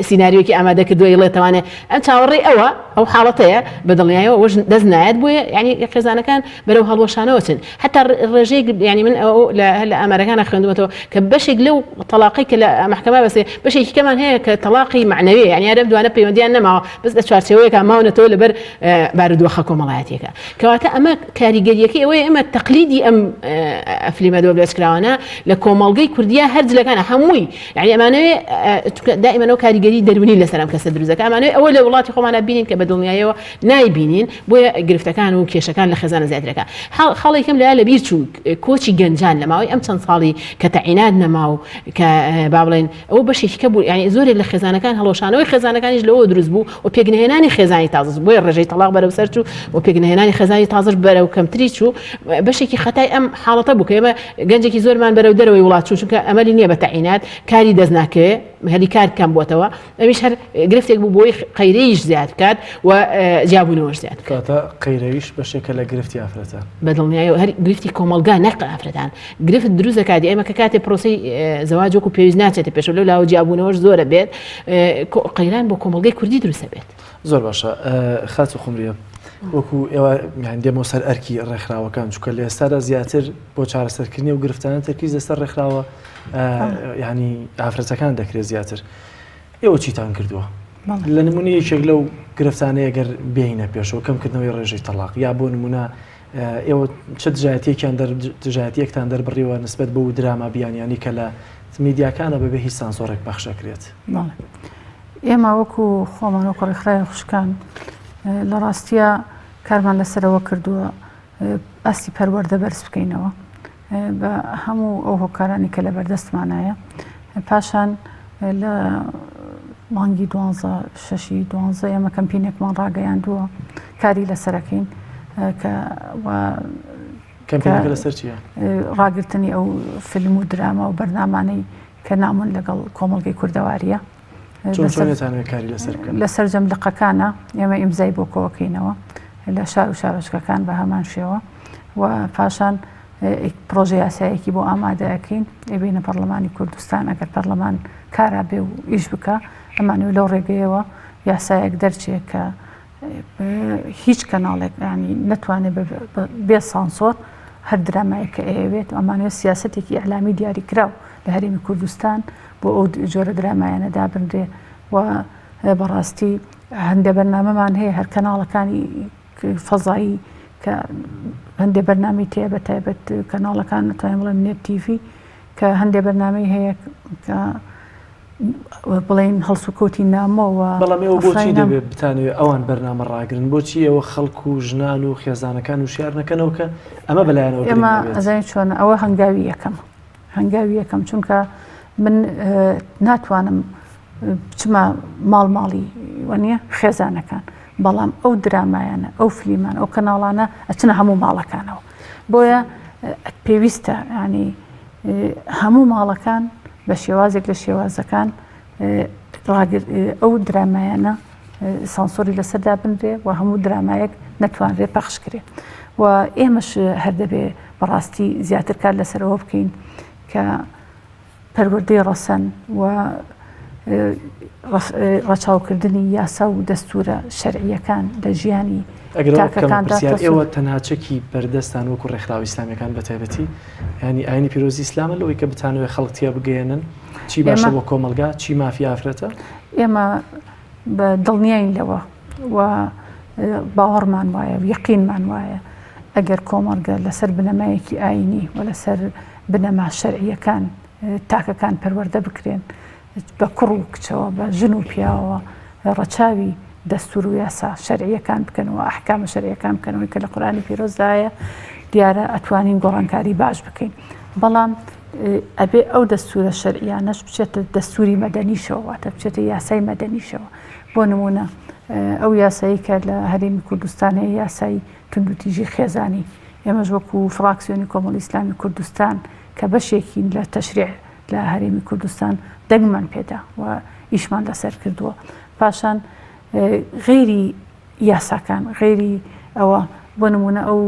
سیناریۆکی ئامادە کردووە یڵێتوانێ ئەم چاوەڕێی ئەوە ئەو حاڵەتەیە بە دڵنیایەوە وەش دەست نایەت بۆیە یعنی خێزانەکان بەرەو هەڵوەشانەوە چن حتا ڕێژەیەک یعنی من ئەو لە لە ئامارەکانە خوێندومەتەوە کە بەشێک لەو تەلاقی کە لە مەحکەمە بەسێ بەشێکی کەمان هەیە کە تەلاقی معنەوی یعنی هەر ئەم دوانە پەیوەندیان نەماوە بەس لە چوارچێوەیەکا ماونەتەوە لەبەر بارودۆخە کۆمەڵایەتیەکە کەواتە ئەمە کاریگەریەکەی ئەوەیە ئێمە تەقلیدی ئەم فلیمە دۆبلێژکراوانە لە کۆمەڵگەی کوردیا هەر جلەکانە هەمووی یعنی ئەمانەوێ دائیمەنەوە کاریگەری دەرونی لەسەر ئەم کەسە دروست دەکات ئەمانەوێ ئەوە لە وڵاتی خۆمانە بینین کە بە دڵنیایەوە نایبینین بۆیە گرفتەکان و کێشەکان لە خێزانە زیاترەکە خاڵێکم لە لەبیر چوو کۆچی گەنجان لە ماوەی ئەم چەند ساڵی کە تەعینات نەما و کە با بڵێن ئەوە بەشێکی کە بوو یانی زۆرێک لە خێزانەکان هەڵوەشانەوەی خێزانەکانیش لەوە دروست بوو و پێکنەهێنانی خێزانی تازە بۆیە ڕێژەی تەڵاق بەرەو سەر چوو و پێکنەهێنانی خێزانی تازەش بەرەو کەمتری چوو بەشێکی خەتای ئەم حاڵەتە بوو کە ئێمە گەنجێکی زۆرمان بەرەو دەرەوەی وڵات چوو چونکە ئەمەلی نییە بە تەعینات کاری دەست ناکەوێ هەلی کار کەم بووەتەوە ئەویش هەر گرفتێک بوو بۆی قەیرەیش زیاد بکات و جیابوونەوەش زیاد بکات. کەواتە قەیرەیش بەشێکە لە گرفتی ئافرەتان. بە دڵنیایەوە هەر گرفتی کۆمەڵگا نەک ئافرەتان گرفت دروست دەکات ئێمە کە کاتێ پرۆسەی زەواج وەکو پێویست ناچێتە پێشەوە لەو لاوە جیابوونەوەش زۆرە بێت قەیران بۆ کۆمەڵگەی کوردی دروستە بێت. زۆر باشە خاتوو خومریە وەکو ئێوە یان دێمەوە سەر ئەرکی ڕێکخراوەکان چونکە لە ئێستادا زیاتر بۆ چارەسەرکردنی و گرفتانە تەرکیز لەسەر ڕێکخراوە ینی ئافرەتەکان دەکرێت زیاتر ئێوە چیتان کردووە لە نمونە یەکێک لەو گرفتانەیە گەر بینە پێشەوە کەمکردنەوەی ڕێژەی تەلاق یا بۆ نمونە ئێوە چ دژایەتیەکیان دژایەتیەکتان دەربڕیوە نسبەت بەو دراما بیانیانی کە لە میدیاکانە بەبێ هیچ سانسۆڕێک پەخشەکرێت؟ ئێمە وەکو خۆمان وەکو ڕێکخراوی خوشکان لە ڕاستیە کارمان لەسەرەوە کردووە ئاستی پەروەردە بەرز بکەینەوە بە هەموو ئەو هۆکارانی کە لە بەردەستمانایە پاشان لە مانگی دوانزە شەشی دوانزە ئێمە کەمپینێکمان ڕاگەیاندووە کاری لەسەرەکەین کە کەمپینەکە لەسەر چییە؟ ڕاگرتنی ئەو فیلم و دراما و بەرنامانەی کە نامۆن لەگەڵ کۆمەڵگەی کوردەواریە چۆن چۆنێتانەوێت کاری لەسەر بکەن؟ لە سەرجەم لقەکانە ئێمە ئیمزای بۆ کۆکەینەوە لە شار و شارۆچکەکان بە هەمان شێوە. و پاشان پرۆژە یاسایەکی بۆ ئامادە ئەکەین ئەیبەینە پەرلەمانی کوردستان ئەگەر پەرلەمان کارا بێ و ئیش بکا ئەمانەوێ لەو ڕێگەیەوە یاسایەک دەرچێ کە هیچ کەناڵێک ینی نەتوانێت بێ سانسۆر هەر درامایەک کە ئەیەوێت ئەمانەوێ سیاسەتێکی ئیعلامی دیاریکراو لە هەرێمی کوردستان بۆ ئەو جۆرە درامایانە دابنرێ و بەڕاستی هەندێ بەرنامەمان هەیە هەر کەناڵەکانی فەزایی کە هەندێ بەرنامەی تێ بە تایبەت کەناڵەکان نتوانین بڵێم نێت تیڤی کە هەندێ بەرنامەی هەیە کە بڵێن هەڵسوکەوتی نامۆوە. بەڵام ئێوە بۆچی دەبێت بتانەوێت ئەوان بەرنامە ڕاگرن؟ بۆچی ئێوە خەڵک و ژنان و خێزانەکان وشیار نەکەنەوە کە ئەمە بەلایەنەوە ئێمە ئەزانین چۆنە ئەوە هەنگاوی یەکەم هەنگاوی یەکەم چونکە من ناتوانم بچمە ماڵ ماڵی وەنیە خێزانەکان بەڵام ئەو درامایانە ئەو فلیمان ئەو کەناڵانە ئەچنە هەموو ماڵەکانەوە بۆیە پێویستە ینی هەموو ماڵەکان بە شێوازێک لە شێوازەکان ئەو درامایانە سانسۆری لەسەر دابنرێ و هەموو درامایەک نەتوانرێ پەخش کرێ و ئێمەش هەر دەبێ بەڕاستی زیاتر کار لەسەرەوە بکەین کە پەروەردەی ڕەسەن و ڕەچاوکردنی یاسا و دەستوورە شەرعییەکان لە ژیانی تاکەکاندا. ئێوە تەنها چەکی بەردەستان وەکو ڕێکخراوە ئیسلامیەکان بە تایبەتی یانی ئاینی پیرۆزی ئیسلامە لەوەی کە بتانەوێت خەڵک تێ بگەیەنن چی باشە بۆ کۆمەڵگا چی مافی ئافرەتە؟ ئێمە بە دڵنیاین لەوە و باوەڕمان وایە و یەقینمان وایە ئەگەر کۆمەڵگە لەسەر بنەمایەکی ئاینی و لەسەر بنەما شەرعییەکان تاکەکان پەروەردە بکرێن بە کوڕ و کچەوە بە ژن و پیاوەوە ڕەچاوی دەستور و یاسا شەرعیەکان بکەن و ئەحکامە شەرعیەکان بکەنەوەی کە لە قورئانی پیرۆزدا هەیە دیارە ئەتوانین گۆڕانکاری باش بکەین بەڵام ئەبێ ئەو دەستورە شەرعیانەش بچێتە دەستوری مەدەنیشەوە واتە بچێتە یاسای مەدەنیشەوە بۆ نمونە ئەو یاسایی کە لە هەرێمی کوردستان هەیە یاسای توندوتیژی خێزانی ئێمەش وەکو فراکسیۆنی کۆمەڵی ئیسلامی کوردستان کە بەشێکین لە تەشریع لە هەرێمی کوردستان دەنگمان پێدا و ئیشمان لەسەر کردووە پاشان غەیری یاساکان غەیری ئەوە بۆ نمونە ئەو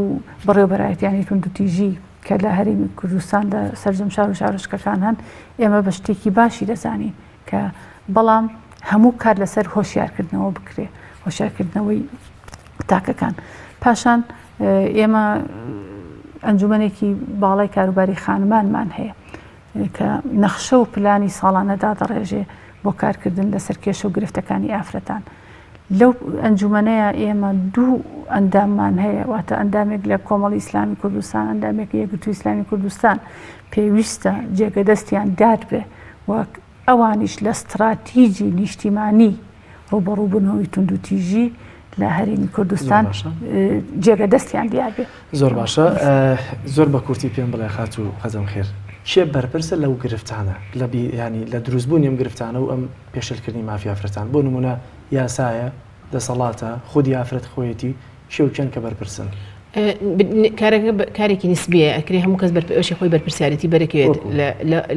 بەڕێوبەرایەتیانی توندوتیژی کە لە هەرێمی کوردستان لە سەرجەم شار و شارۆچکەکان هەن ئێمە بە شتێکی باشی دەزانین کە بەڵام هەموو کار لەسەر هۆشیارکردنەوە بکرێ هۆشیارکردنەوەی تاکەکان پاشان ئێمە ئەنجومەنێکی باڵای کاروباری خانمانمان هەیە کە نەخشە و پلانی ساڵانە دادەڕێژێ بۆ کارکردن لەسەر کێشە و گرفتەکانی ئافرەتان. لەو ئەنجومەنەیە ئێمە دوو ئەنداممان هەیە واتە ئەندامێک لە کۆمەڵی ئیسلامی کوردستان ئەندامێک یەکگرتووی ئیسلامی کوردستان پێویستە جێگە دەستیان دیار بێ وەک ئەوانیش لە ستراتیجی نیشتیمانی ڕووبەڕووبوونەوەی توندوتیژی لە هەرێمی کوردستان جێگە دەستیان دیار بێ. زۆر باشە زۆر بە کورتی پێم بڵێ خاتوو قەدەم خێر کێ بەرپرسە لەو گرفتانە لە ینی لە دروستبوونی ئەم گرفتانە و ئەم پێشلکردنی مافی ئافرەتان بۆ نمونە یاسایە دەسەڵاتە خودی ئافرەت خۆیەتی کێ و کێن کە بەرپرسن؟ کارەکە کارێکی نسبیە ئەکرێ هەموو کەس بەرپێشی خۆی بەرپرسیارەتی بەرەکەوێت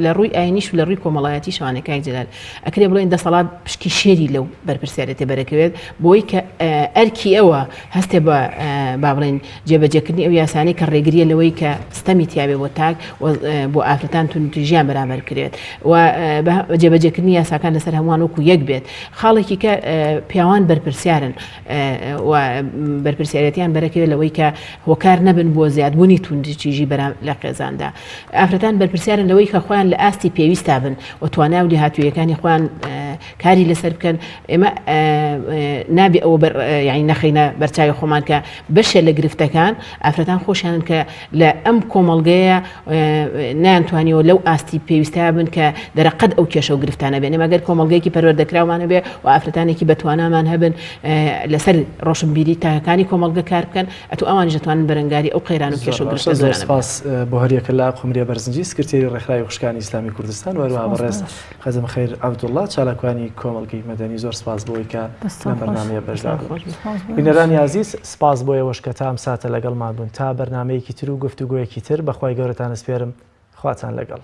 لە ڕووی ئاینیش و لە ڕووی کۆمەڵایەتی شوانە کاک جەلال ئەکرێ بڵێن دەسەڵات پشکی شێری لەو بەرپرسیارەتە بەرەکەوێت بۆی کە ئەرکی ئەوە هەستێ بە با بڵێن جێبەجێکردنی ئەو یاسانەی کە ڕێگریە لەوەی کە ستەمی تیاێ بۆ تاک بۆ ئافرەتان توندوتیژیان بەرامبەر بکرێت و جێبەجێکردنی یاساکان لەسەر هەمووان وەکو یەک بێت خاڵێکی کە پیاوان بەرپرسیارن و بەرپرسیارەتیان بەرەکەوێت لەوەی کە هۆکار نەبن بۆ زیادبوونی توندوتیژی بەرام لە خێزاندا. ئافرەتان بەرپرسیارن لەوەی کە خۆیان لە ئاستی پێویستا بن و توانا و لێهاتوویەکانی خۆیان کاری لەسەر بکەن. ئێمە نابێ ئەوە بەر یانی نەخەینە بەرچاوی خۆمان کە بەشێ لە گرفتەکان ئافرەتان خۆشیانن کە لە ئەم کۆمەڵگەیە نەیانتوانیوە لەو ئاستی پێویستە بن کە دەرەقەت ئەو کێشە و گرفتانە بێن. ئێمە گەر کۆمەڵگەیەکی پەروەردەکراومان هەبێ و ئافرەتانێکی بەتوانامان هەبن لەسەر ڕۆشنبیری تاکەکانی کۆمەڵگە کار بکەن ئەتوو ئەوانیش دەتوانن بەرەنگاری ئەو قەیران و کێشە و گرفتە زۆر سپاس بۆ هەریەکە لە قومریە بەرزنجی سکرتێری ڕێکخراوی خوشکانی ئیسلامی کوردستان و هەروەها بەڕێز خەزم خەیر عەبدوڵڵا چالاکوانی کۆمەڵگەی مەدەنی زۆر سپاس بۆی کە لەم بەرنامەیە بەشدار بوون. بینەرانی ئازیز سپاس بۆ ئێوەش کە تا ئەم ساتە لەگەڵمان بوون تا بەرنامەیەکی تر و گفتوگۆیەکی تر بەخوای گەورەتان ئەسپێرم خواتان لەگەڵ.